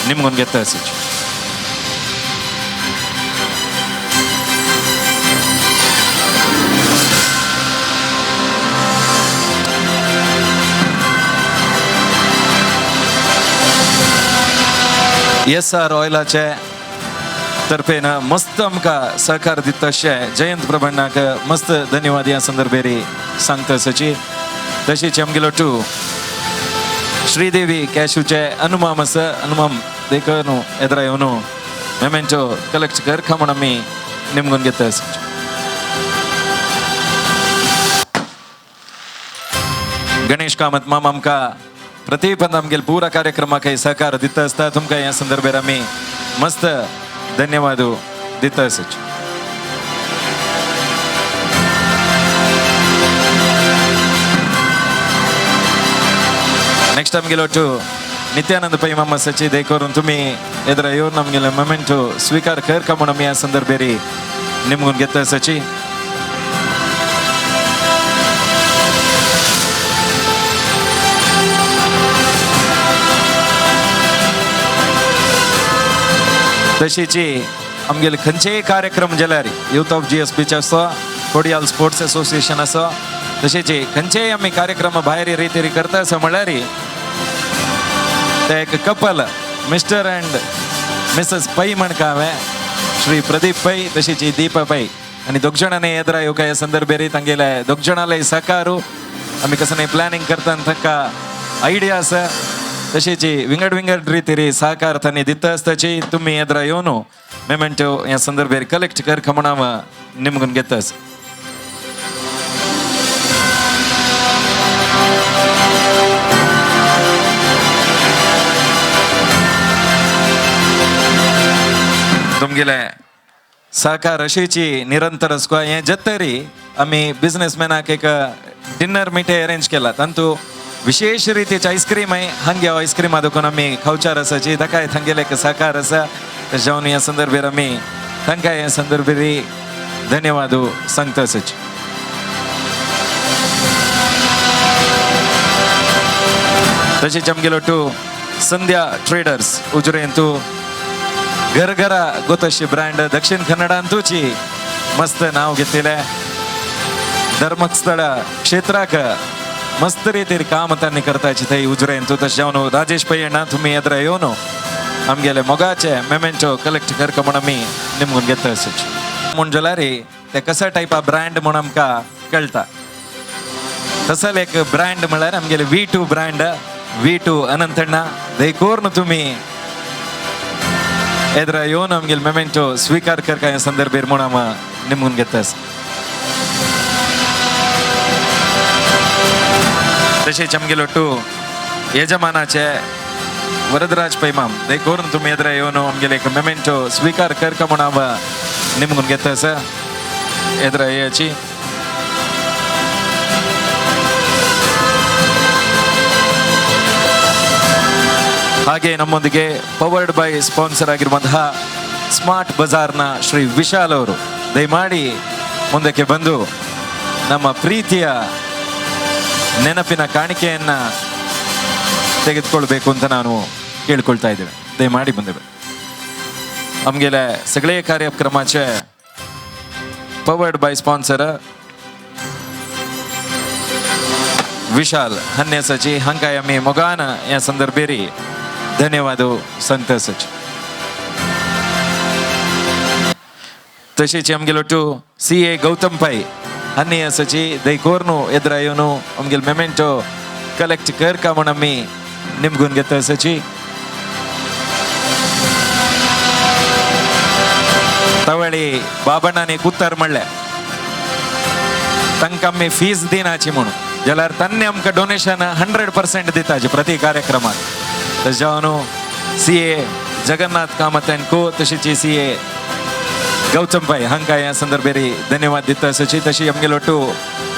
निमगून घेता आसाची. एस आर ऑयलाचे तर्फेन मस्त आमकां सहकार दिता अशें जयंत प्रभू अण्णाक मस्त धन्यवाद ह्या संदर्भेरी सांगता आसाची. तशीच आमगेलो टू श्रीदेवी कॅशूचे अनुमाम आसा, अनुमाम देखून एदरा येवन मेमेंटो कलेक्ट करका म्हूण आमी निमगून घेता आसाची. गणेश कामत माम आमकां प्रतिपद आमगेले पुरा कार्यक्रमाक सहकार दिता आसता. तुमकां ह्या संदर्भार आमी मस्त धन्यवाद दिता आसाची. नेक्स्ट आमगेलो टू नित्यानंद पै मामा आसाची देखून तुमी एदरा येवन आमगेले मोमेंटो स्वीकार करका म्हूण आमी ह्या संदर्भेरी निमगून घेता आसाची. तशीच आमगेले खंयचेय कार्यक्रम जाल्यार यूथ ऑफ GSBचे आसा, कोडियाल स्पोर्ट्स एसोसिएशन आसा, तशेंच खंयचेय आमी कार्यक्रम भायर रितीरी करता आसा म्हणल्यार ते एक कपल मिस्टर अँड मिसेस पै म्हणका हांवें, श्री प्रदीप पै तशीच दीपा पै आनी दोग जाणांनी येदरा येवका ह्या संदर्भेर तांगेले दोग जाणांले सहकारू आमी कसं प्लॅनिंग करता तांकां आयडिया आसा तशेंच विंगड विंगड रितीरी सहकार तांणी दिता आसताची तुमी येदरा येवन मेमेंटो ह्या संदर्भेर कलेक्ट कर म्हण हांव निमगून घेता. तुमगेले सहकार अशीची निरंतर आसको हें जत्तरी आमी बिजनेसमॅनाक एक डिनर मिठे अरेंज केला तांतू विशेष रितीचे आयस्क्रीम आहे हांगे आयस्क्रीमा दुकान आमी खावचार आसाची ताकाय थांगेले एक सहकार आसा तशें जावन ह्या संदर्भेर आमी तांकां ह्या संदर्भेर धन्यवाद सांगता आसाची. तशेंच आमगेलो टू संध्या ट्रेडर्स उजरेंतू घरघरा गोतशी ब्रँड दक्षिण कन्नडांतूची मस्त नाव घेतलेले धर्मस्थळ क्षेत्राक मस्त रीतीर काम तांणी करताची थंय उजरेंतू. तशें जावन राजेश पै अण्णा तुमी येदरा येवन आमगेले मोगाचे मेमेंटो कलेक्ट करका म्हण आमी निमगून घेता आसाची. म्हूण जाल्यार ते कसा टायपा ब्रँड म्हूण आमकां कळटा. तसले एक ब्रँड म्हळ्यार आमगेले V2 brand V2 अनंतण्णा देखून तुमी एदरा येवन आमगेले मेमेंटो स्वीकार करका ह्या संदर्भेर म्हूण हांव निमगून घेता. तशेंच आमगेलो टू यजमानाचे वरदराज पैमाम देखून तुमी एदरा येवन आमगेले एक मेमेंटो स्वीकार करका म्हूण हांव निमगून घेता आसा. एदरा येयाची. ಹಾಗೆ ನಮ್ಮೊಂದಿಗೆ ಪವರ್ಡ್ ಬೈ ಸ್ಪಾನ್ಸರ್ ಆಗಿರುವಂತಹ ಸ್ಮಾರ್ಟ್ ಬಜಾರ್ನ ಶ್ರೀ ವಿಶಾಲ್ ಅವರು ದಯಮಾಡಿ ಮುಂದಕ್ಕೆ ಬಂದು ನಮ್ಮ ಪ್ರೀತಿಯ ನೆನಪಿನ ಕಾಣಿಕೆಯನ್ನ ತೆಗೆದುಕೊಳ್ಬೇಕು ಅಂತ ನಾನು ಕೇಳ್ಕೊಳ್ತಾ ಇದ್ದೇವೆ. ದಯಮಾಡಿ ಮುಂದೆ ಬನ್ನಿ. ನಮಗೆಲ್ಲ ಸಗಳೆ ಕಾರ್ಯಕ್ರಮಕ್ಕೆ ಪವರ್ಡ್ ಬೈ ಸ್ಪಾನ್ಸರ್ ವಿಶಾಲ್ ಹನ್ನೆಸಚಿ ಹಂಕಾಯ್ आमी मोगान ह्या संदर्भेरी धन्यवाद संतसच. तशेंच आमगेलो टू CA Gautam Pai हन्नी आसाची दैकोर्नु एदरा येवन आमगेलो मेमेंटो कलेक्ट करका म्हूण आमी निमगून घेता आसाची. तवळी बाबण्णांनी कुत्तर म्हणलें तांकां आमी फीज दिनाची म्हणून जाल्यार तांणी आमकां डोनेशन 100% दिताची प्रति कार्यक्रमाक. तशें जावन CA Jagannath Kamat and को तशीच CA Gautam Pai हांकां ह्या संदर्भेर धन्यवाद दिता आसाची. तशी आमगेलो टू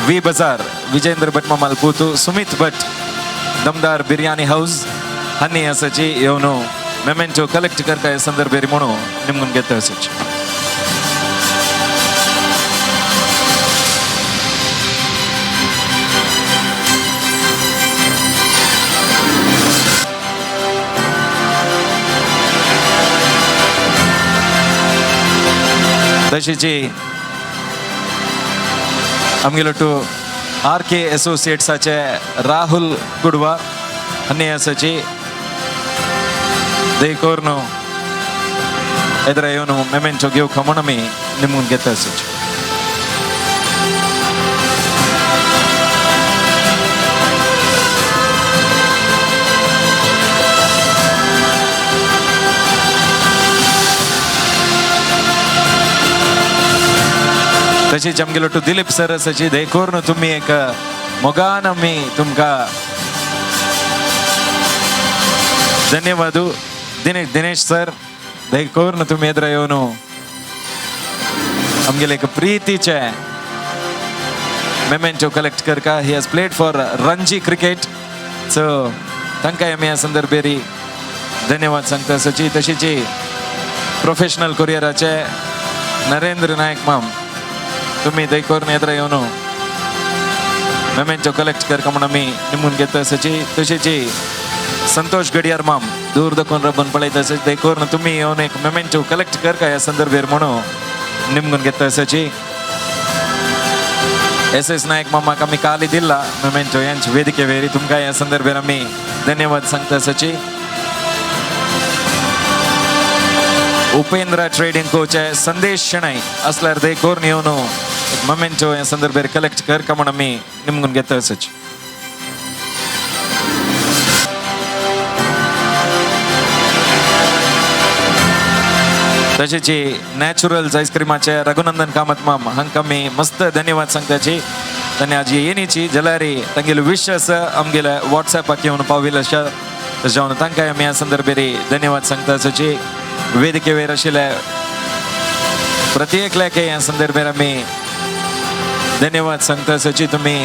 वी बजार विजेंद्र भट मामाल पूतू सुमित भट दमदार बिर्याणी हाऊस हांणी आसाची येवन मेमेंटो कलेक्ट करता ह्या संदर्भेर म्हणून निमगून घेता आसाची. तशीच आमगेलो टू RK एसोसिएट्साचे राहुल कुडवा हांणी आसाची देखून एदरा येवन मेमेंटो घेवका म्हूण आमी निमगून घेता आसाची. तशीच आमगेलो टू दिलीप सर आसाची देखून तुमी एक मोगान आमी तुमकां धन्यवाद. दिनेश सर देखून तुमी एदरा येवन आमगेले एक प्रितीचे मेमेंटो कलेक्ट करका. He has played for Ranji cricket so तांकां आमी ह्या संदर्भेर धन्यवाद सांगता आसाची. तशीच प्रोफेशनल कुरियराचे नरेंद्र नायक माम तुमी देखून एदरा येवन मेमेंटो कलेक्ट करका म्हूण आमी निमून घेता आसाची. तशीच संतोष गडियार माम दूर दखून रबन पळयता आसाची देखून तुमी येवन एक मेमेंटो कलेक्ट करका ह्या संदर्भेर म्हणून निमगून घेता आसाची. SS Naik मामाक आमी काली दिला मेमेंटो यांचे वेदिके वेरी तुमकां ह्या संदर्भेर आमी धन्यवाद सांगता आसाची. उपेंद्र ट्रेडिंग कोचे संदेश शेणै असल्यार ते कोरून येवन एक मोमेंटो ह्या संदर्भार कलेक्ट कर का म्हण आमी निमगून घेता आसची. तशेंच नॅचरल्स आयस्क्रिमाचे रघुनंदन कामत माम हांकां आमी मस्त धन्यवाद सांगताची. तांणी आजी येणीची जाल्यार तांगेले विश आसा आमगेले वॉट्सॅपाक येवन पाविल्ले आसा. तशें हांव तांकां आमी ह्या संदर्भार धन्यवाद सांगता. आसाची वेदिकेवेर आशिल्ले प्रत्येकल्याक ह्या संदर्भार आमी धन्यवाद सांगता. आसाची तुमी